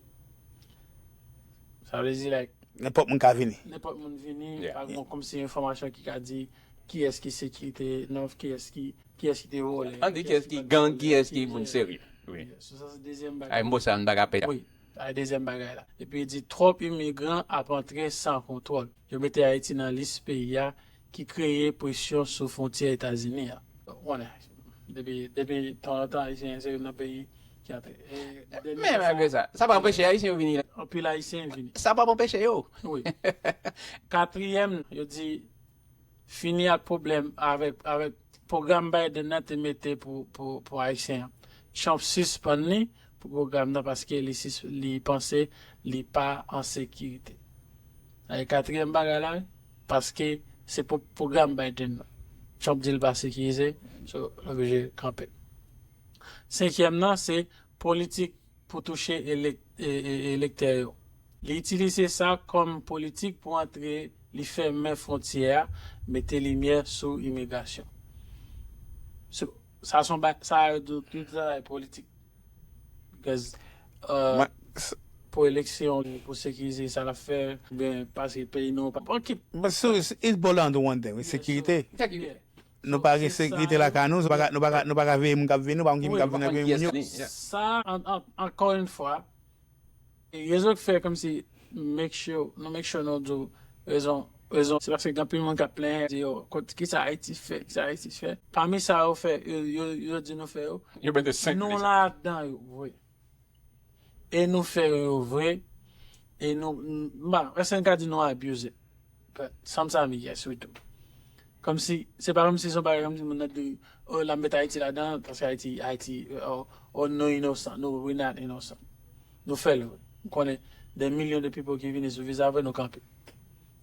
Sa vle di, like, Nenpòt moun ka vini. Nenpòt moun vini, Yeah. pa gen kòmsi enfòmasyon ki ka di kiyès ki sekirite, non, kiyès ki kiyès ki te vòlè. An di kiyès ki gang, kiyès ki moun serye. Wi. So, sa se dezyèm Ay, bagay. Mo sa m pa ka peye. Wi, sa se dezyèm bagay la. Epi li di twòp imigran ap antre san kontwòl. Yo mete Ayiti nan lis peyi a ki kreye presyon sou fwontyè Etazini a. Konnen, depi depi tan lontan Ayisyen se youn nan peyi ki antre. E, dènye Men malgre sa, sa pa anpeche Ayisyen yo vini la. Anpil Ayisyen vini. Sa pa anpeche yo. Wi. Katriyèm, yo di fini ak pwoblèm avèk avèk pwogram Biden nan te mete pou pou pou Ayisyen an. Trump sispann li pou pwogram nan paske li sis- li panse li pa an sekirite. E katriyèm bagay la, paske se pou pwogram Biden nan. Trump di l pa sekirize, so l oblije kanpe. Senkyèm nan se politik pou touche elek- e- e- elektè yo. Li itilize sa kòm politik pou antre, li fèmen fwontyè a, mete limyè sou imigrasyon. So, sa son ba sa yo di tout travay politik. Because uh, Mwen- s- pou eleksyon, pou sekirize sa l ap fè, ben paske peyi nou pa. Ok. But so it's, it boil down to one thing, it's sekirite. Yeah. Nou pa gen Se sa sekirite yo- lakay nou, nou pa ka- nou pa ka- nou pa ka veye moun k ap vini, nou pa konn ki moun k ap vini, Konn veye moun yo. kiyès li, yeah. Sa, an- an- ankò yon fwa, e rezon ki fè kòmsi make sure, nou make sure nou di w rezon, rezon, se paske gen anpil moun k ap plenyen, di yo, kot, kisa Ayiti fè, kisa Ayiti fè. Pami sa yo fè, yo, yo, yo di nou fè yo, Yo mete senk nou li. Ladan yo vre. E nou fè yo vre. E nou, m- m pa, èske n ka di nou abuse it? But sometimes, yes, we do. Kòmsi, se pa kòmsi se yon bagay kòmsi moun nan di, oh, l ap met Ayiti ladan, paske Ayiti, Ayiti, oh, oh, nou inosan, nou, we not innocent. Nou fè l vre. M konnen de milyon de people ki vini sou viza vre, nou kanpe.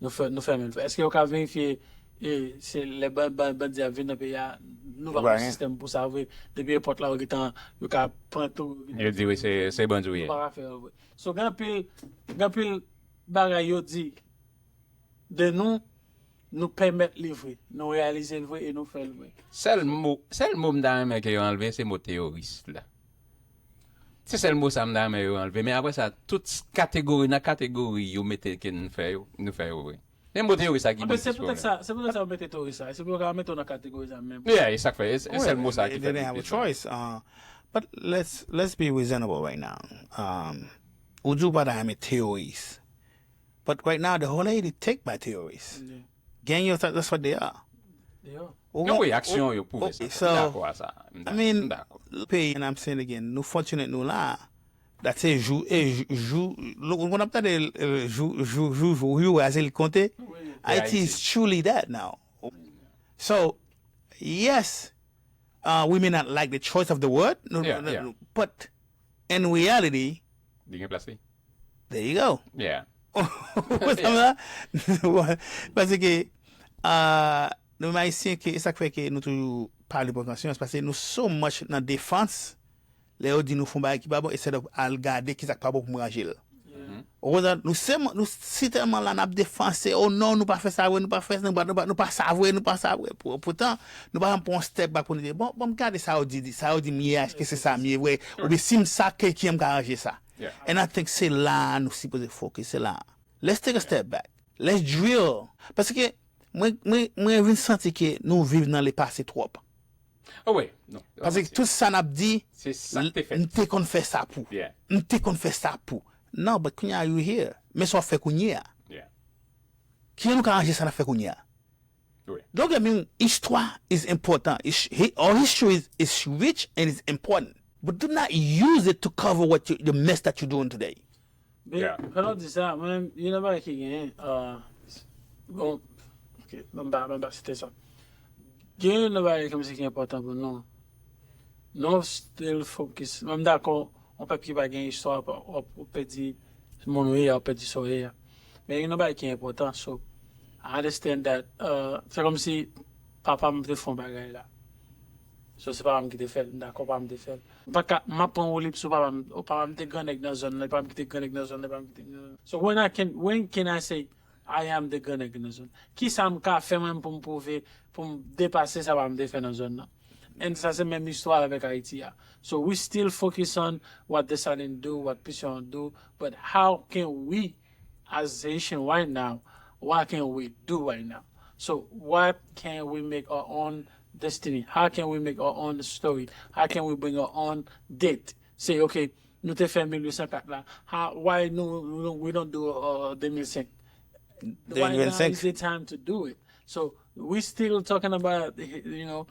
Nou fè, nou fèmen l vre. Èske yo ka verifye e se lè ban- ban- bandi ap vin nan peyi a, nou pa Pa gen gen. Sistèm pou sa vre. Depi epòt la, yo gentan, yo ka pran tou. Yo di wi, se se bandi w ye. Nou pa ka fè yo vre. So, gen anpil, gen anpil bagay yo di de nou, nou pèmèt li vre. Nou reyalize l vre e nou fè l vre. Sèl mo, sèl mo m ta renmen ke yo anlve, se mo teyoris la. Se sèl mo sa m ta renmen yo anlve. Men apre sa, tout kategori, nan kategori yo mete ke nou fè yo, nou fè yo vre. Men mo teyoris sa ki Anben, bon se plis poutèt pwoblèm. Sa, se poutèt sa yo mete teyoris la. Se pou yo ka mete w nan kategori sa menm. Yeah, e sa k fè, e se e sèl mo sa ki They fè didn't have a plis pwoblèm. Choice. Uh, but let's let's be reasonable right now. Um, ou di w pa ta renmen terrorists. But right now, the whole Haiti take by terrorists. Yeah. Gang yo, that's what they are. Yo. Ou Gen gon- reyaksyon yo pwouve ou- sa. so, M dakò a sa. M I dakò. mean, M dakò. Peyi, and I'm saying again, nou fòtine nou la. Dat se jou, e jou, jou, ou konn ap tande e, jou, jou, jou, jou, jou, a se li konte. Haiti is truly that now. So, yes, uh, we may not like the choice of the word, no, Yeah, no, yeah. No, but in reality, Li gen plas li. There you go. Yeah. Paske, uh, nou menm Ayisyen, ke, e sa k fè ke nou toujou pale pran konsyans, paske nou so much nan defans, lè yo di nou fè yon bagay ki pa bon, instead of al gade kisa k pa bon pou m ranje l. Ou konprann? Nou sèlman, nou si tèlman la n ap defanse, oh non, nou pa fè sa vre, nou pa fè sa, nou pa, nou pa, nou pa sa vre, nou pa sa vre. Pou- Poutan, nou pa janm pran yon step back pou nou di, bon, bon, gade sa yo di, di, sa yo di m ye a, èske se sa m ye vre? Oubyen si m sa, ke ki m ka ranje sa? Yeah. And I think se la nou sipoze focus, se la. Let's take a step back. Let's drill. Paske mwen, mwen, mwen vin santi ke nou viv nan le pase twòp. Oh, wi. Non. Paske tout sa n ap di, Se sa k te fèt. M te konn fè sa pou. Yeah. M te konn fè sa pou. Non, but kounye a you here. Men sa w ap fè kounye a. Yeah. Kijan nou ka ranje sa n ap fè kounye a? Wi. Don't get me wrong, istwa is important. It's, hi- our history is, is rich and it's important. But do not use it to cover what you, the mess that you're doing today. Men, Yeah. Pandan w di sa, mwen menm, youn nan bagay ki genyen, uh, bon, ok, ban m pa, ban m pa site sa. Gen youn nan bagay kòmsi ki enpòtan pou nou. Nou still focus. Mwen m dakò, yon pèp ki pa gen istwa, w ap pèdi Moun ou ye a, ou pèdi sa w ye a. Men gen yon bagay ki enpòtan, so, I understand that, uh, se kòmsi papa m te fè yon bagay la. So, se papa m ki te fè l, m dakò papa m te fè l. M pa ka, m ap pran woulib sou papa m. O, papa m te gran nèg nan zòn nan, papa m ki te gran nèg nan zòn nan, papa m ki te gran nèg. So, when I can, when can I say, I am the gran nèg nan zòn? Kisa m ka fè mwen pou m pwouve, pou m depase sa papa m te fè nan zòn nan? And sa se menm istwa avèk Ayiti a. So we still focus on what Desalin do, what Petion do, but how can we, as Haitian right now, what can we do right now? So what can we make our own destiny? How can we make our own story? How can we bring our own date? Say, okay, nou te fè mil uit san kat la. How, why no, no, we don't do uh, de mil senk? Right now is the time to do it. So we still talking about, you know,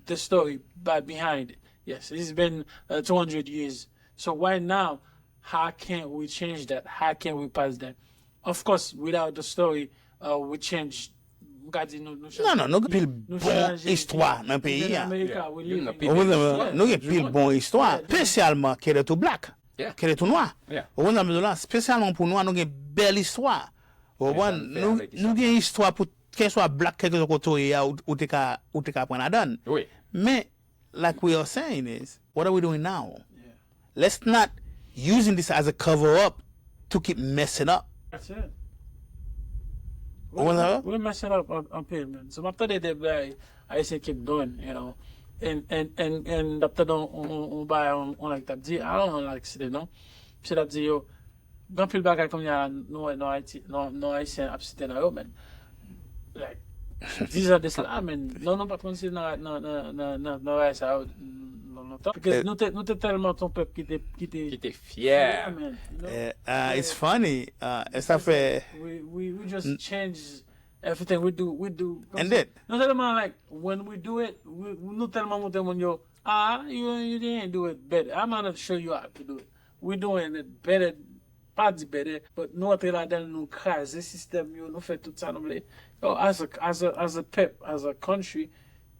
the story by behind it. Yes, it's been uh, two hundred years. So why now? How can we change that? How can we pass that? Of course, without the story, uh, we change. M ka di nou, nou chanje. Non, non, nou gen pil bon istwa nan peyi a. America, we live in. Nou gen pil bon istwa, espesyalman Kede tou blak. Kede tou nwa. Ou konprann sa m di w la? Espesyalman pou nwa, nou gen bèl istwa. Ou konprann? Nou, nou gen istwa pou kèlkeswa blak, kèlkeswa kote w ye a, ou, ou te ka, ou te ka pran ladan l. Men, like we are saying is, what are we doing now? Let's not using this as a cover up to keep messing up. That's it. Ou konprann sa? We messing up anpil, man. So, m ap tande de bagay Ayisyen keep doing, you know. And, and, and, and m ap tande yon bagay, yon nèg t ap di, I don't know, like, site non. Misye t ap di yo, gen anpil bagay kounye a nou wè non Ayiti, non, non Ayisyen ap site nan yo, men. Like, dis an de sa, men, non, nou pa t konn si nan, nan, nan, nan, nan, nan bagay sa yo, nan lontan. Because nou te, nou te tèlman ton pèp ki te, ki te, ki te fyè, men, you know? Uh, it's funny. Uh, e sa fè. We, we, we just change everything we do, we do. And then. Non sèlman, like, when we do it, we, nou tèlman montre moun yo, ah, you, you didn't do it better. I'm gonna show you how to do it. We doing it better. Pa di better, but nou antre ladan l, nou kraze sistèm yo, nou fè tout sa nou vle. Yo, as a, as a, as a pèp, as a country,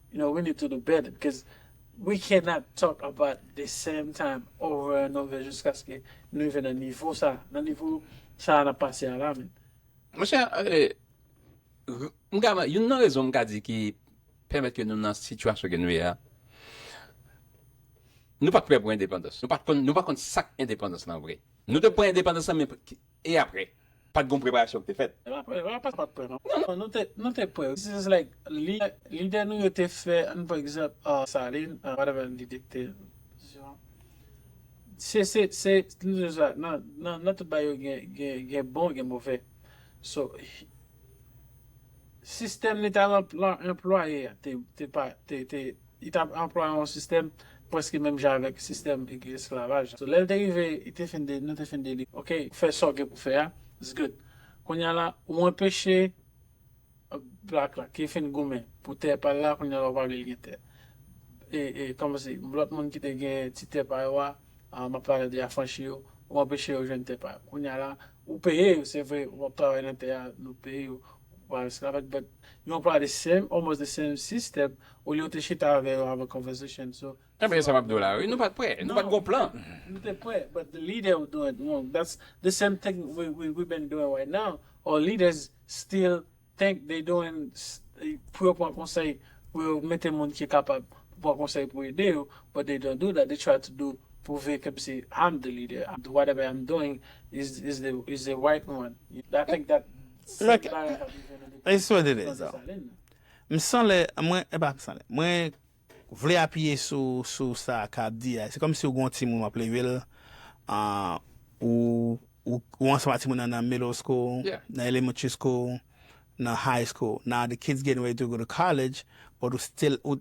you know, we need to do better because we cannot talk about the same time over and over jiskaske nou rive nan nivo sa. Nan nivo sa a n ap pase a la, men. Monchè, eh, m ka, youn nan rezon m ka di ki pèmèt ke nou nan sitiyasyon ke nou ye a, nou pa t prè pou endepandans. Nou pa t konn, nou pa konn sa k endepandans lan vre. Nou te pran endepandans lan, men e apre? Pa t gen preparasyon ki te fèt. E pa prè, e pa, pa t prè, non. Non, non, nou te, nou te prè. This is like, li-, lidè nou yo te fè, ann pran egzanp, uh, Salin, uh, whatever lidè ki te, se, se, se, nou te sa, nan, nan, nan tout bagay yo gen, gen, gen bon, gen move. So, sistèm li t al anplwaye a te, te pa, te, te, li t ap anplwaye yon sistèm prèske menm jan avèk sistèm esklavaj. So, lè l te rive, li te fin de, nou te fin de li. Ok, fè sa w gen pou fè a, it's good. Kounye a la, ou anpeche blak la, ki fin goumen pou tè pa l la, kounye a la, ou pa vle l gen tè. E, e, kòmanse, lòt moun ki te gen ti tè pa yo a, a, m ap pale de afranchi yo, ou anpeche yo jwenn tè pa yo. Kounye a la, ou peye yo, se vre, w ap travay nan tè a, nou peye yo, ou pa esklavaj, but you apply the same, almost the same system, olye w te chita avè yo, have a conversation, so. Ebyen, sa m ap di w la, wi, nou pa t prè, nou pa t gon plan. Nou te prè, but the leader were doing it wrong. That's the same thing we, we, we been doing right now. Our leaders still think they doing s-, pou yo pran konsèy, pou yo mete moun ki kapab pou pran konsèy pou ede yo, but they don't do that. They try to do, pwouve kòmsi I'm the leader. I'm, whatever I'm doing is, is the, is the right one. I think that. Look, it's what it is, though. M sanle, mwen, e pa m sanle. Mwen vle apiye sou, sou sa Kab di a. Se kòmsi w gen yon timoun w ap leve l, ah, ou, ou, ou ansanm ak timoun nan, nan middle school, nan elementary school, nan high school. Now the kids getting ready to go to college, but ou still, ou,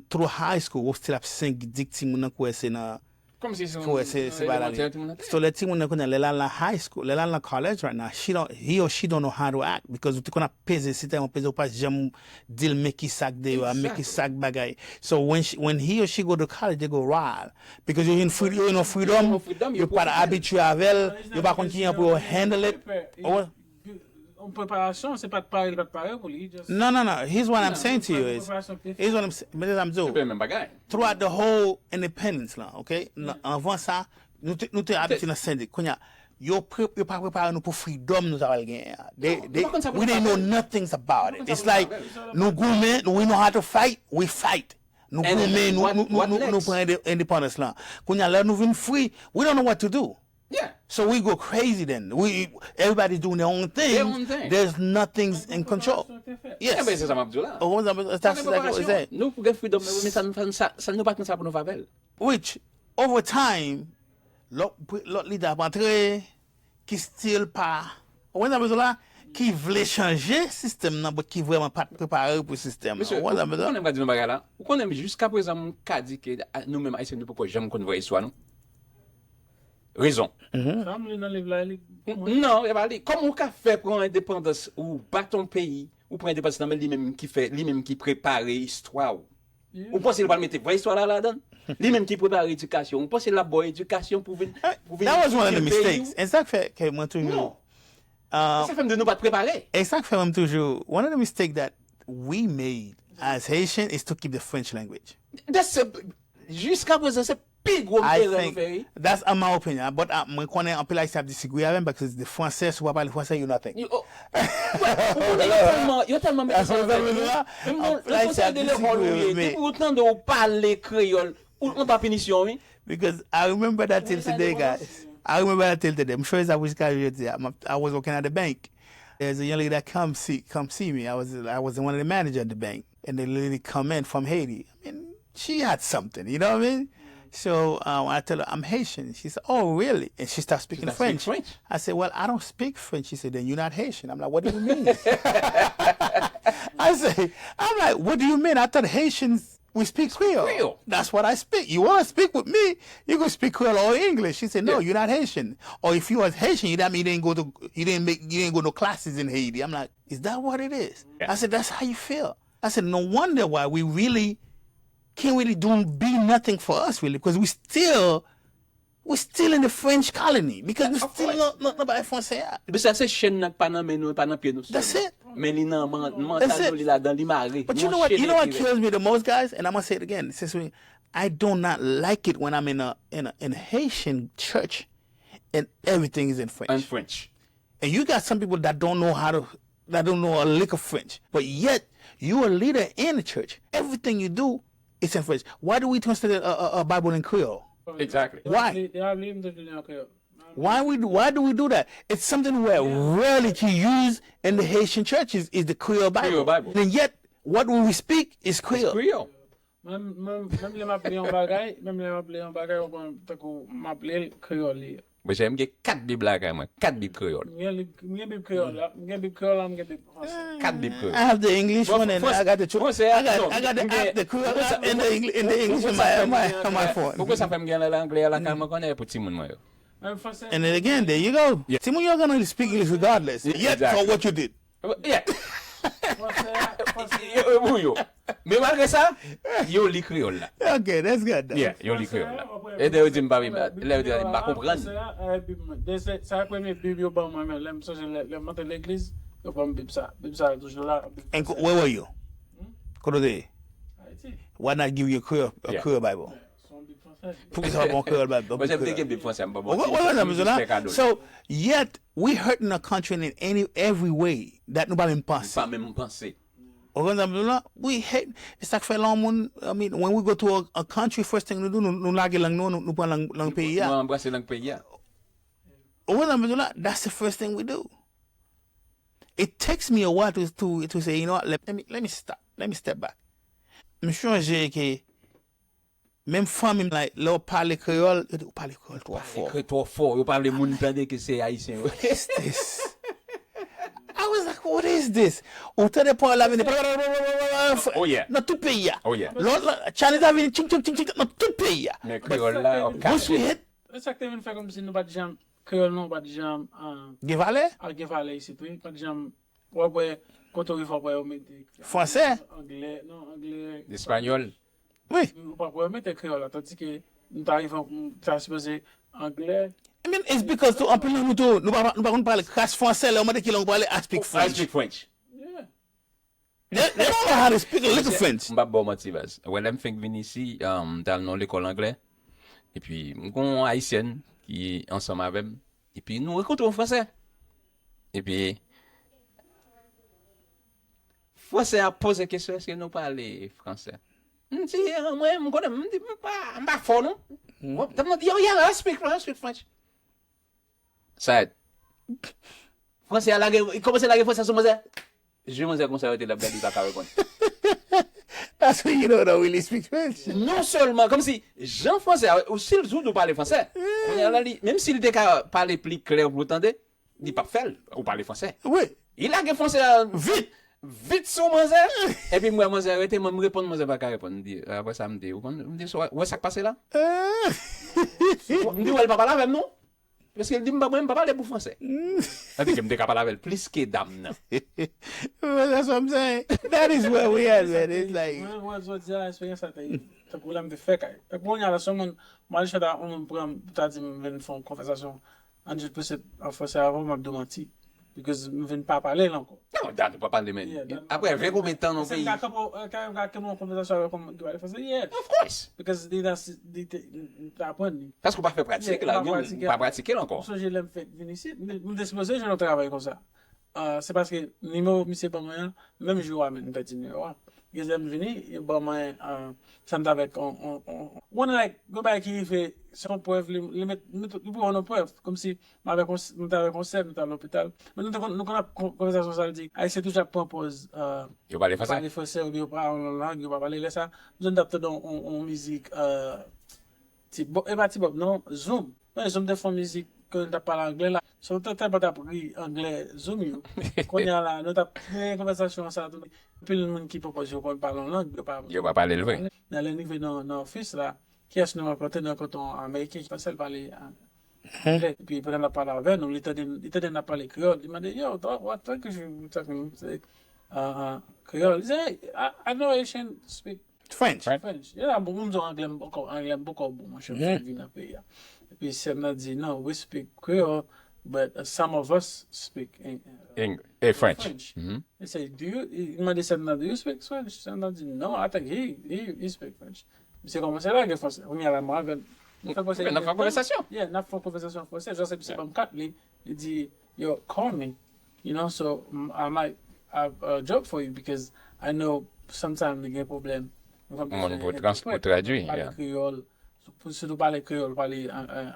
through high school, ou still ap senk dik timoun nan kou wè se nan, kou wè se, se bagay la. So lè timoun nan kounye a, lè l al nan high school, lè l al nan college right now, she don't, he or she don't know how to act because ou te konn ap peze, se tèlman peze, ou pa janm di l men ki sa k deyò a, men ki sa k bagay. So when she, when he or she go to college, they go wild. Because yo jwenn free, yo jwenn freedom, yo pa t abitye avè l, yo pa konn kijan pou yo handle it. Yon preparasyon, se pa t pare, li pa t pare pou li, just. Non, non, non, here's what I'm saying to you is, here's what I'm sa-, men sa m di w. Se pa menm bagay. Throughout the whole independence la, ok? Anvan sa, nou te, nou te abitye nan sendik. Kounye a, Yo, pre, yo pa prepare nou pou freedom nou ta pral genyen an. They, they, we didn't know nothing about it. It's like, nou goumen, we know how to fight, we fight. Nou goumen, nou, nou, nou, nou pran endepandans lan. Kounye a, lè nou vin free, we don't know what to do. So we go crazy then. We, everybody's doing their own thing. There's nothing's in control. Yes. Ebyen, se sa m ap di w la. Oh, that's exactly what I'm saying. Nou pou gen freedom, men sa, sa, sa, nou pa konn sa pou nou fè avè l. Which, over time, lòt, lòt lidè ap antre, ki still pa, ou konn sa bezwen la, ki vle chanje sistèm nan, but ki vrèman pa t prepare pou sistèm nan. Ou konn sa bezwen la? Ou konnen m ka di nou bagay la? Ou konnen m jiska prezan m ka di ke a, nou menm Ayisyen nou poko janm konn vrè istwa nou? Rezon. Sa m li nan liv la, li. Non, e pa li. Kòman ou ka fè pran endepandans, ou bat yon peyi, ou pran endepandans nan men li menm ki fè, li menm ki prepare istwa w. Ou panse li pral mete vrè istwa la ladan? Li menm ki prepare edikasyon. Ou panse l ap ba w edikasyon pou vin, pou vin That was one of the mistakes. E sa k fè ke mwen toujou. Non. E sa fè m di nou pa t prepare. E sa k fè mwen toujou. One of the mistakes that we made as Haitian is to keep the French language. That's a, jiska prezan, se pi gwo erè nou fè, wi. That's in my opinion. But uh, mwen konnen anpil Ayisyen ap disagree avè m because the Français, si w pa pale fransè, you nothing. Ou konnen yo tèlman, yo tèlman mete sa nan tèt yo. Menm nan, nan konsèy de lekòl ou ye, depi ou tande ou pale kreyòl, ou, ou ta pinisyon, wi. Because I remember that till today, guys. I remember that till today. M sure sa pou jiska jodi a. I was working at the bank. There's a young lady that come see, come see me. I was, I was one of the manager at the bank. And the lady come in from Haiti. I mean, she had something, you know what I mean? So um, I tell her, I'm Haitian. She said, oh, really? And she starts speaking French. I said, well, I don't speak French. She said, then you're not Haitian. I'm like, what do you mean? I say, I'm like, what do you mean? I thought Haitians, we speak Creole. That's what I speak. You want to speak with me, you can speak Creole or English. She said, no, you're not Haitian. Or if you was Haitian, you, that mean you didn't go to, you didn't make, you didn't go no classes in Haiti. I'm like, is that what it is? I said, that's how you feel. I said, no wonder why we really can't really do, be nothing for us, really, because we still, we still in the French colony, because we still nan, nan, nan bagay fransè a. Epi sa se chèn nan k pa nan men nou, pa nan pye nou sèlman. That's it. Men li nan man, mantal nou, li ladan, li mare. But you know what, you know what kills me the most, guys? And I'm gonna say it again. Since we, I do not like it when I'm in a, in a, in a Haitian church and everything is in French. In French. And you got some people that don't know how to, that don't know a lick of French. But yet, you a leader in the church. Everything you do is in French. Why do we translate a, a, a Bible in Creole? Exactly. Why? Why we do, why do we do that? It's something we're rarely to use in the Haitian churches is the Creole Bible. Creole Bible. And yet, what we speak is Creole. Creole. Menm, menm, menm lè m ap li yon bagay, menm lè m ap li yon bagay, ou konn, tankou m ap li l, kreyòl li ye. Monchè, m gen kat bib lakay mwen, kat bib kreyòl. M gen lib, m gen bib kreyòl la, m gen bib kreyòl la, m gen bib fransè. Kat bib kreyòl. I have the English one and I got the two. I got, I got the, the Creole app and the English, and the English in my, my, on my phone. Poukisa fè m gen anglè a lakay mwen konnen pou timoun mwen yo? And then again, there you go. Timoun yo gonna speak English regardless. Yet, for what you did. Yeah. Yo, yo, pou yo. Men malgre sa, yo li kreyòl la. Okay, that's good, though. Yeah, yo li kreyòl la. E de yo di m pa, lè yo di m pa konprann. Sa premye bib yo ban mwen, men lè m sonje lè, lè m antre legliz, yo ban m bib sa. Bib sa toujou la. And where were you? Kote w te ye? Why not give you a Creole, a Creole Bible? Poukisa w pa pran kreyòl ba? Mwen, se m te gen bib fransè, m pa bon. Ou konprann sa m bezwen la? So, yet, we hurting a country in any, every way that nou pa menm panse. Nou pa menm panse. Ou konprann sa m bezwen la? We hate, e sa k fè lè yon moun, I mean, when we go to a, a country, first thing nou do, nou, nou lage lang nou, nou, nou pran lang, lang peyi a. Nou anbrase lang peyi a. Ou konprann sa m bezwen la? That's the first thing we do. It takes me a while to, to, to say, you know what, let, let me, let me stop, let me step back. M chonje ke Menm fanmi m la, lè w pale kreyòl, yo di, ou pale kreyòl twò fò. Pale kreyòl twò fò. Yo pa vle moun tande ke se ayisyen yo. What is this? I was like, what is this? Ou tande pawòl la vini. Oh, yeah. Nan tout peyi a. Oh, yeah. Lòt la, Chinese la vini, ching, ching, ching, ching, nan tout peyi a. Men kreyòl la, w ap kache. Once we hit. E sa k te vin fè kòmsi nou pa t janm, kreyòl nou pa t janm, ah, gen valè? Al gen valè isit, wi. Pa t janm, w ap wè, kote w rive, w ap wè yo mete. Fransè? Anglè, non, anglè. Espanyòl. Wi. Ou pa kwè yo mete kreyòl la, tandis ke nou ta rive, nou ta sipoze anglè. I mean, it's because tou, anpil nan nou tou, nou pa, nou pa konn pale kras fransè, lè yo mande ki lang ou pale, I speak French. I speak French. Yeah. They, they don't know how to speak a little French. M p ap ba w manti, baz. Wè, lè m fenk vin isi, um, m t al nan lekòl anglè. Epi, m gon yon ayisyèn ki ansanm avè m. Epi nou rankontre yon Fransè. Epi Fransè a poze kesyon, èske nou pale fransè? M di, "Ah, mwen, m konnen, m di, m pa, m pa fò, non." Mwen, m di, "Oh, yeah, I speak, I speak French." Sa, fransè a lage, li kòmanse lage fransè sou manzè. Je manzè konsa, yo te l ap gade, li pa ka reponn. That's when you don't really speak French. Non sèlman, kòmsi, jan fransè a, ou si l di w pale fransè, kounye a la, li, menm si l te ka pale pli klè pou w tande, li p ap fè l, ou pale fransè. Wi. Li lage fransè a vit, vit sou manzè. Epi m wè manzè rete, mwen, m reponn, manzè pa ka reponn. M di, apre sa, m di, ou konn, m di, "Wè sa k pase la?" M di, "Wè, l pa pale avè m, non." Paske l di m pa, mwen, m pa pale pou fransè. Tandike m te ka pale avè l plis ke dam nan. Well, that's what I'm saying. That is where we at, man. It's like, Mwen, mwen, jodi a, eksperyans la te, tankou lè m te fè kay. Tankou kounye a la, si yon moun, mwen al chita, yon moun pran m, ta di m vin fè yon konvèsasyon an dil pwosèd an fransè avè w, m ap di w manti. Because m vin pa pale l ankò. Non, dat ou pa pale, men. Yeah, dat- Apre ven konbyen tan nan Se m peyi? ka kanpe, euh, ka, ka, ka, yon konversation avec un gars français, yes. Of course. Because li ta, li te, li te aprann li. Paske ou pa fè pratik Yeah, la, ou pa ou pratike. pa pratike l ankò. Ou sonje lè m fè vin isit, m m te sipoze jwenn yon travay konsa. Euh, se paske nimewo misye ban mwen an, menm jou a menm, m pèdi nimewo a. Gen lè m vini, yo ban mwen, euh, sa m t avèk on, on, on, on, like, yon bagay ki rive, se yon prèv, li, li met, li met, li pran yon prèv, kòmsi m avèk on, m t avèk on sè, nou t al lopital. Men nou te konn, nou konn ap kon- konvèsasyon sa, l di, Ayisyen toujou ap pran pòz, euh, Yo pale fransè? Pale fransè oubyen yo pa yon lang, yo pa pale lè sa. M jwenn t ap tande yon, yon, yon mizik, euh, ti Bob, e pa ti Bob, non, Zoom. Mwen, Zoom te fè yon mizik ke nou t ap pale anglè la. So, nou te tèlman t ap ri anglè Zoom yo. Kounye a la, nou t ap gen konvèsasyon sa tou. Anpil moun ki pwopòze yo konn pale yon lang, yo pa Yo pa pale l vre. Nan lè n rive nan, nan ofis la, kiyès nou rankontre? Nou rankontre yon Ameriken ki pa sèl pale anglè. Epi pandan l ap pale avè nou, li tande, li tande n ap pale kreyòl. Li mande, "Yo, what, what language you talking?" Se, uh, uh, kreyòl. Li di, "Hey, I, I know Haitian speak French. French. French." Yeah, bon, m di w anglè m poko, anglè m poko bon, monchè, m fèk vin nan peyi a. Epi sè m nan di, "No, we speak Creole, but uh, some of us speak in, uh, Eng- eh, French. French." Mhm. He said, "Do you," li mande sè m nan, "Do you speak French?" Sè m nan di, "No, I think he, he, he speak French." Misye kòmanse lage fransè. Kounye a la, mwen avè l. Nou fè konvèsasyon. Nan fè konvèsasyon. Yeah, n ap fè yon konvèsasyon an fransè. Just epi se ban m kat li, li di, "Yo, call me." You know, so mm, I might have a job for you because I know sometimes li gen pwoblèm. Moun pou trans- pou tradui, Pale yeah. Kreyòl. Sou- Sitou pale kreyòl, pale an- an-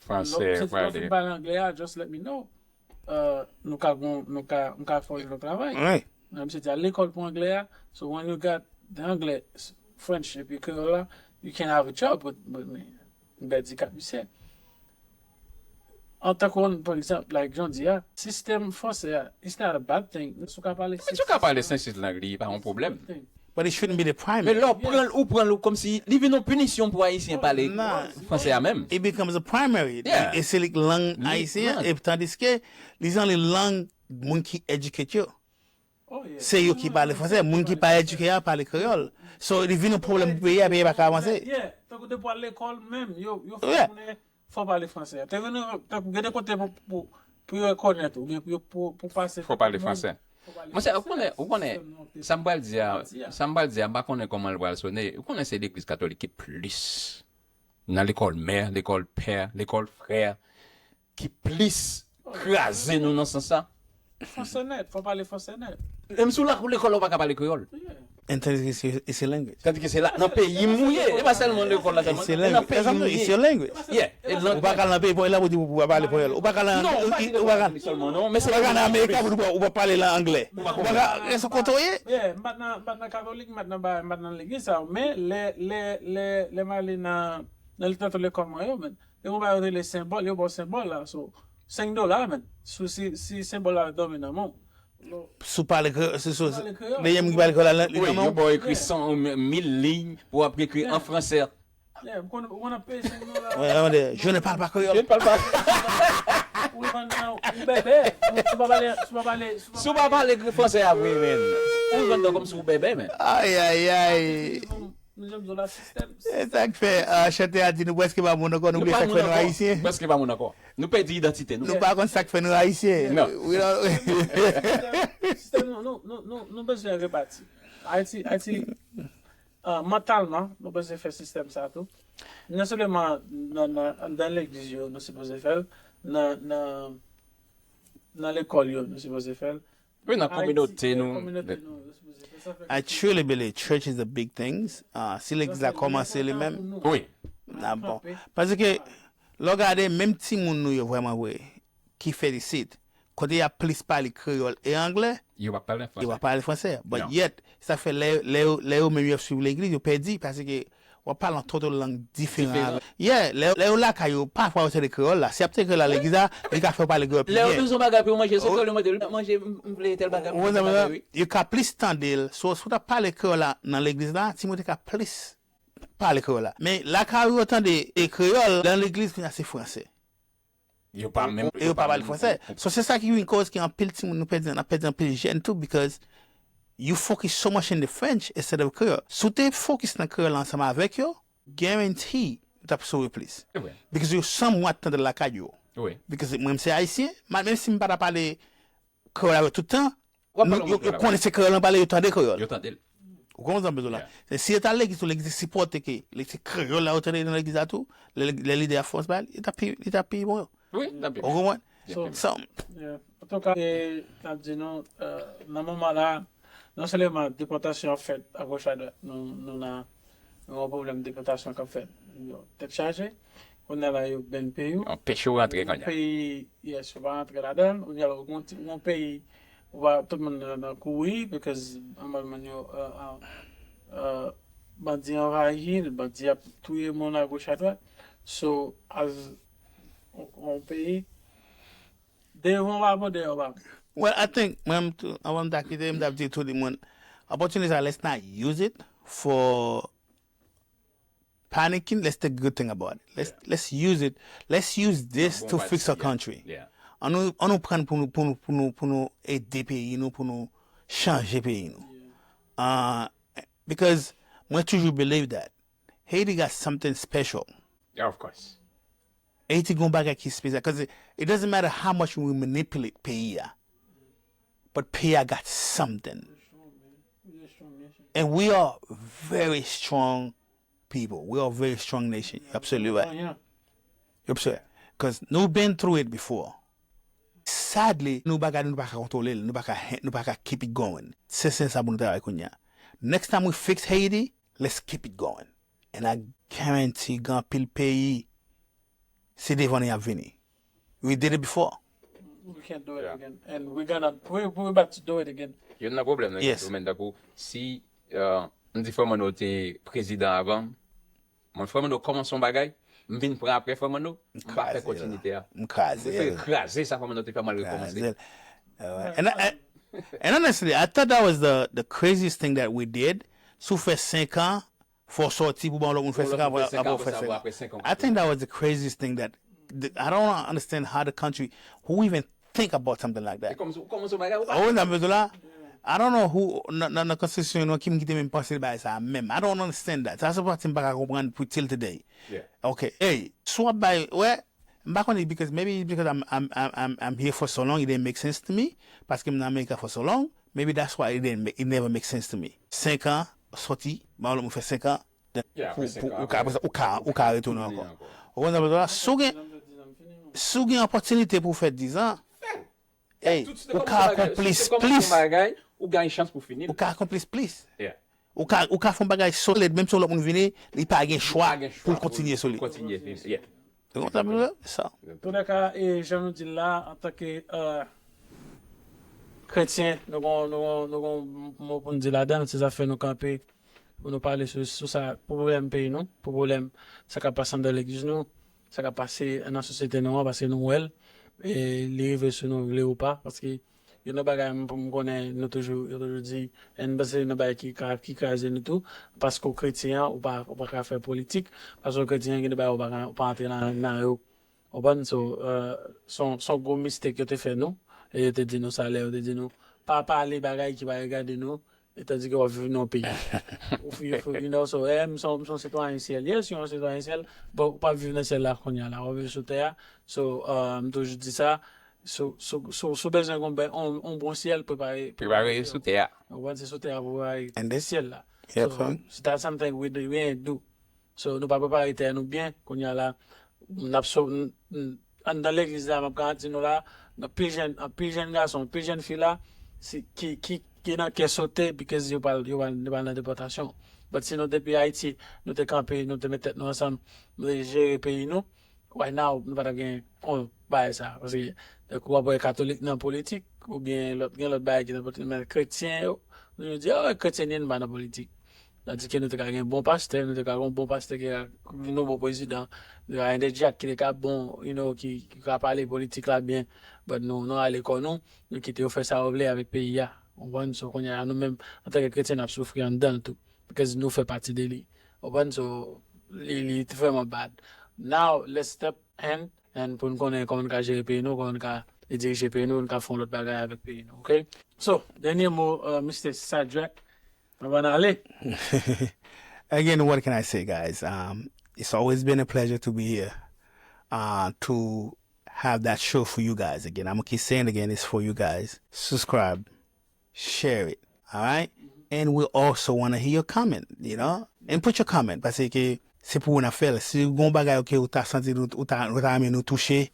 Fransè, si pale. Pale anglè a, just let me know. Uh, nou ka gon, nou ka, nou ka fè yon travay. Wi. Nan misye di al lekòl pou anglè a. So when you got the anglè, s- French epi kreyòl la, you can have a job with, with me. M pèdi kat misye. An tan ke, pa egzanp, like jan di a, sistèm fransè a, it's not a bad thing. Si w ka pale Men si w ka pale sensis lang li, pa yon pwoblèm. But it shouldn't be the Men primary. lè w pran l, ou pran l kòmsi li vin yon pinisyon pou Ayisyen pale Nah. fransè a menm. It becomes a primary. Yeah. E se li k lang Li ayisyen, lang. E tandiske li se li lang moun ki educate yo. Oh, yeah. Se yo ki pale fransè, moun ki pa edike a pale kreyòl. So, li vin yon pwoblèm pou peyi a, peyi a pa ka avanse. Yeah, tankou depi w al lekòl menm, yo, yo Yeah. fè konnen fò w pale fransè. Te vin, tankou gen de kote pou, pou, pou yo rekonèt ou, oubyen pou, yo- pou, pou pase. Fò w pale fransè. Monchè, ou konnen, ou konnen, sa m pral di a, Di a. Sa m pral di a, m pa konnen kòman l pral sonnen. Ou konnen se legliz katolik ki plis nan lekòl mè, lekòl pè, lekòl frè, ki plis kraze nou nan sans sa. Fransè nèt, fò pale fransè nèt. Menm si w la lekòl, ou pa ka pale kreyòl. And it's, it's, it's a language. Tandike se la, nan peyi m ou ye, e pa sèlman lekòl la sèlman, It's a nan language. peyi m ou It's ye. your language. Yeah, e lang Ou pa ka al nan peyi pou la pou di ou pa pale kreyòl. Ou pa ka al nan Non, ou pa di ou pa ka sèlman, non, men se ou pa ka al nan Amerika pou ou pa pale nan anglè. Ou pa ka, e se kote w ye? Yeah, m pa t nan, m pa t nan katolik, m pa t nan ba- m pa t nan legliz sa, men lè, lè, lè, lè m ale nan, nan tanto lekòl mwen yo, men, yo mwen ba yo rele senbòl, yo ba w senbòl la, so, senk dola, men, si, si, si senbòl la dòmi nan men w. Si w pale kreyòl, si, si, Pale kreyòl. Dezyèm ki pale kreyòl la, li Wi, nan men yo w. ba w ekri san, mil liy pou w ap ekri an fransè. Yeah, m konn, ou konn ap peye senk dola. Wè, wè, wè, je ne parle pas créole. Je ne parle pas. Ou vann nan, ou bèbè. Ou pa pale, ou pa pale, Si w pa pale fransè a vre, men, ou vann nan kòmsi w bèbè, men. Ay, ay, ay. Nou janm zo la sistèm. E sa k fè, ah, chantè a di nou prèske pa moun ankò, nou bliye sa k fè nou ayisyen. Prèske pa moun ankò. Nou pèdi idantite nou. Nou pa konn sa k fè nou ayisyen. Non. We don't- Sistèm nou, nou, nou, nou, nou bezwen rebati. Ayiti, Ayiti, ah, mantalman, nou bezwen fè sistèm sa tou. Non sèlman nan, nan, anndan legliz yo, nou sipoze fè l, nan nan nan lekòl yo, nou sipoze fè l. Wi, nan kominote nou. Kominote nou, nou sipoze fè sa. I truly believe church is the big things. Uh, si legliz la kòmanse li menm, Wi. Nan bon. Paske lè w gade menm timoun nou yo vrèman vre ki fèt isit, kote y ap plis pale kreyòl e anglè, Yo pa pale yo fransè. pa pale fransè. But Non. Yet, sa fè lè lè yo- lè yo menm yo ap swiv legliz, yo pèdi paske w ap pale an total lang diferan. Yeah, lè lè yo lakay yo, pafwa yo tande kreyòl la. Si y ap tande kreyòl la legliz la, li ka fè w pale kreyòl pi Lè yo byen. bezwen bagay pou yo manje, se kreyòl yo mande, manje, m vle tèl bagay, m Ou vle tèl konprann bagay, sa? Wi. Yo ka plis tande l. So, si w t ap pale kreyòl la nan legliz la, timoun te ka plis pale kreyòl la. Men lakay yo tande e kreyòl, nan legliz kounye a se fransè. Yo pa menm. E yo pa pale fransè. So, se sa ki vin koz ki anpil timoun nou pèdi, n ap pèdi anpil jèn tou, because you focus so much in the French instead of Creole. Si w te focus nan kreyòl la ansanm avèk yo, guarantee ou t ap sove plis. Se vre. Because yo somewhat tande lakay yo. Wi. Because mwen, m se ayisyen, ma- menm si m pa ta pale kreyòl avè tout tan, W ap nou- pale yo yon yo kreyòl. Konnen se kreyòl an pale, yo tande kreyòl. Yo tande l. Ou konprann sa m bezwen la? Se si yo t al legliz, legliz sipòte ke li se kreyòl la yo tande nan legliz la tou, lè lè lidè a fè yon bagay, li t ap pi li t ap pi bon yo. Wi, nan pi. Ou konprann? So, So, yeah. Antouka, e, n ap di nou, euh, nan moman la, non sèlman depòtasyon ap fèt agoch adwat, nou, nou nan yon pwoblèm depòtasyon k ap fèt. Yo, tèt chaje, kounye a la yo ban peyi w. Anpeche w rantre kounye a. Peyi, yes, ou pa rantre ladan l, ou gen yon ti yon peyi, ou pa, tout moun nan, nan kouri, because anba moun yo, euh, euh, euh, bandi anvayi l, bandi ap touye moun agoch adwat. So, as yon peyi, devan w pa bon, dèyè w pa bon. Well, I think, mwen, m tou, anvan m ta kite, m t ap di tout moun, opportunity, let's not use it for panicking. Let's take good thing about it. Let's let's use it. Let's use this Bon to fix our bati, yeah. Country. Yeah. An nou an nou pran pou nou pou nou pou nou pou nou ede peyi nou, pou nou chanje peyi nou. Uh, because mwen toujou believe that Haiti got something special. Yeah, of course. Haiti gon bagay ki espesyal. Cause it, it doesn't matter how much we manipulate peyi a, but peyi a got something. And we are very strong people. We are very strong nation. You're absolutely right. Yeah. You're absolutely right. Cause nou been through it before. Sadly, nou bagay nou pa ka kontwole l, nou pa ka, nou pa ka keep it going. Se sen sa pou nou travay kounye a. Next time we fix Haiti, let's keep it going. And I guarantee gen anpil peyi, se devan nou y ap vini. We did it before. We can't do it again. And we're gonna, we, we're about to do it again. Youn nan pwoblèm nan Yes. Yo menm tankou si euh, m di Frè Manno te prezidan avan, mwen Frè Manno kòmanse yon bagay, m vin pran apre Frè Manno, m pa fè Kraze l. Kontinite a. M kraze Mwen fè l. Kraze sa Frè Manno te fè, m al rekòmanse. Kraze l. Uh, and, I, and honestly, I thought that was the, the craziest thing that we did. Si w fè senk an, fò w sòti pou ba yon lòt moun fè Pou senk lòt an, moun fè apre senk an, w fè apre sa, senk ou an. apre senk an. I think that was the craziest thing that, that I don't understand how the country, who even think about something like that. Kòmanse kòmanse yon bagay ou pa. Oh, nan bezwen la. I don't know who nan nan nan konstitisyon nou ki m kite menm panse bagay sa menm. I don't understand that. Sa se pati m pa ka konprann pou till today. Yeah. Ok. Hey, si w ap bay, wè, m pa konnen because maybe because I'm I'm I'm I'm I'm here for so long, it didn't make sense to me. Paske m nan America for so long, maybe that's why it didn't make, it never make sense to me. Senk an sòti, ba yon lòt moun fè senk an. Yeah, Pou apre senk pou an, ou ka apre ou ka ou ka retounen Tounen ankò. ankò. Ou konn sa m bezwen la? Si w gen si w gen opòtinite pou w fè diz an, hey, ou ka akonplis plis. Ou gen chans pou fini. Ou ka akonplis plis. Yeah. Ou ka ou ka fè yon bagay solid, menm si yon lòt moun vini, li pa gen chwa Pa gen pou chwa l kontinye solid. Kontinye fini. Yeah. Ou konn sa m bezwen la? Sa. Tou lè ka, e jan nou di l la, antanke euh, kretyen, nou gon nou gon nou gon mo pou n di ladan l, se zafè nou kanpe pou nou pale sou sou sa, pwoblèm peyi nou, pwoblèm sa k ap pase anndan legliz nou, sa k ap pase nan sosyete nou an, paske nou wè l, e li rive sou nou, vle ou pa, paske youn nan bagay m m konnen nou toujou, yo toujou di, and m panse youn nan bagay ki ka ki kraze nou tou, paske w kretyen an, ou pa ou pa ka fè politik, paske w kretyen an, gen de bagay ou pa ka ou pa antre nan nan yo. Ou konprann? So, euh, se yon se yon gwo mistake yo te fè nou. E yo te di nou sa lè yo te di nou pa pale bagay ki pa regade nou, e tandike w ap viv nan yon peyi. Ou fi- ou fi- you know, so, eh, m se yon m se yon sitwayen syèl. Yes, you are a sitwayen syèl, but ou p ap viv nan syèl la kounye a la. W ap viv sou tè a. So, euh, m toujou di sa, si w si w- si w- si w bezwen yon bè- yon yon bon syèl, prepare Prepare sou tè a. Ou konprann? Se sou tè a pou prepare And this- syèl la. Yeah, So, fam. That's something we do, we ain't do. So, nou pa prepare tè nou byen, kounye a la, n ap so, n- n- anndan legliz la, m ap garanti nou la, anpil jèn, anpil jèn gason, anpil jèn fi la, se ki, ki, ki nan kè sote, because yo pral, yo pral, yo pral nan depòtasyon. But si nou depi Ayiti, nou te kanpe, nou te met tèt nou ansanm, nou te jere peyi nou, right now, nou pa t ap gen yon bagay sa. Paske, tankou w ap wè katolik nan politik, oubyen lòt, gen lòt bagay ki nan politik, men kretyen yo, nou di, oh, kretyen ni, nou pa nan politik. Tandis ke nou te ka gen bon pastè, nou te ka gen bon pastè ki ka vin yon bon prezidan, nou te ka gen de dyak ki te ka bon, you know, ki, ki ka pale politik la byen, but nou, nou ale kò nou, nou kite yo fè sa yo vle avèk peyi a. Ou konprann? So, kounye a, nou menm, antanke kretyen, n ap soufri anndan l tou. Because nou fè pati de li. Ou konprann? So, li, li te vrèman bad. Now, let's step hand and pou n konnen kòman n ka jere peyi nou, kòman n ka dirije peyi nou, n ka fè yon lòt bagay avèk peyi nou, ok? So, dènye mo, uh, Mister Sadrack, anvan n ale. Again, what can I say, guys? Um, it's always been a pleasure to be here, uh, to have that show for you guys. Again, I'm gonna keep saying again, it's for you guys. Subscribe, share it, all right? And we also want to hear your comment, you know? And put your comment, paske se pou ou n ap fè l. Si gon bagay ke ou ta santi nou, ou ta, ou ta renmen nou touche,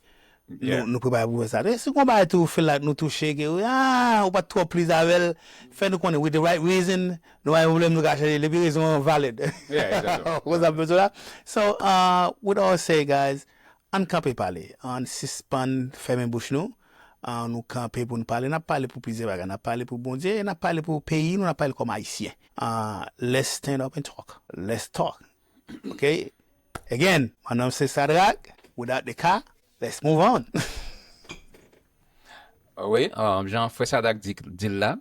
nou, nou prepare pou fè sa. Si gon bagay tou ou feel like nou touche, ke ou, ah, ou pa t twò please avè l, fè nou konnen with the right reason, nou pa gen pwoblèm, nou ka chanje l, depi rezon an valid. Yeah, exactly. What's up, Missoula? So, uh, with all say, guys, ann kanpe pale, ann sispann fèmen bouch nou, ann nou kanpe pou n pale, n ap pale pou plizyè bagay, n ap pale pou Bondye, n ap pale pou peyi nou, n ap pale kòm Ayisyen. Uh, let's stand up and talk. Let's talk. Okay? Again, my name is Sadrack. Without the car, let's move on. Wi, um, jan frè Sadrack di, di l la,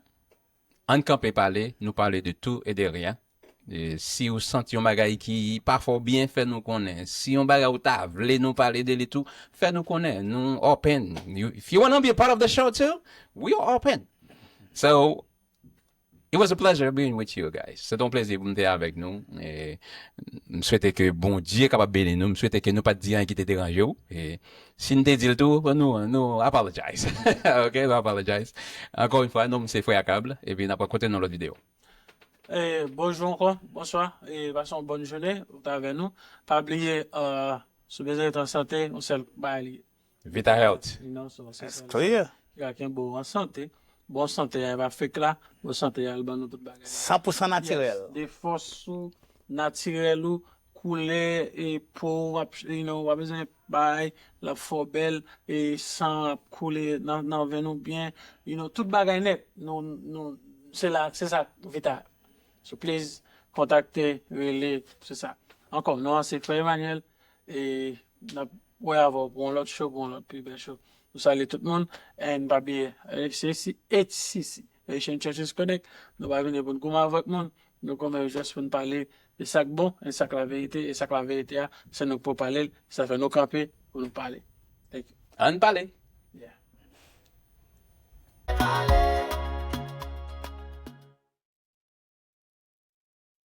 ann kanpe pale, nou pale de tout et de rien. E si ou santi yon bagay ki pa fè w byen, fè nou konnen. Si yon bagay ou ta vle nou pale de li tou, fè nou konnen. Nou open. You, if you wanna be a part of the show too, we are open. So, it was a pleasure being with you guys. Se te yon plezi pou m te avèk nou. E, m swete ke Bondye kapab beni nou. M swete ke nou pa t di anyen ki te deranje w. E, si n te di l tou, nou, nou apologize. Ok, nou apologize. Ankò yon fwa, non, m se Frè Akab, epi n ap rankontre nan lòt videyo. E, bonjou ankò, bonswa, e, pase yon bòn jounen, ou t avè nou. Pa bliye, uh, si w bezwen ret an sante, yon sèl bagay li ye. Vita Health. Non, so, se That's sa. Clear. Ki ka kenbe w an sante. Bon sante a, e pa fake la. Bon sante a, l ban nou tout bagay. San pou san natirèl. Yes, de fòs ou, natirèl ou, koulè, e po w ap, you know, w ap bezwen bay, l ap fè w bèl, e san ap koule nan, nan venn ou byen, you know, tout bagay nèt. Nou, nou, se la, se sa, Vita. So please, kontakte, rele, se sa. Ankò, non an se Frè Emmanuel, e n ap wè avè w pou yon lòt show, pou yon lòt pi bèl show. Nou salye tout moun, and pa bliye, H C C, H C C, Haitian Churches Connect, nou pa vini pou n goumen avèk moun, nou goumen jis pou n pale de sa k bon, e sa k laverite, e sa k laverite a, se nou k pou pale l, sa fè nou kanpe pou nou pale. Thank you. Ann pale.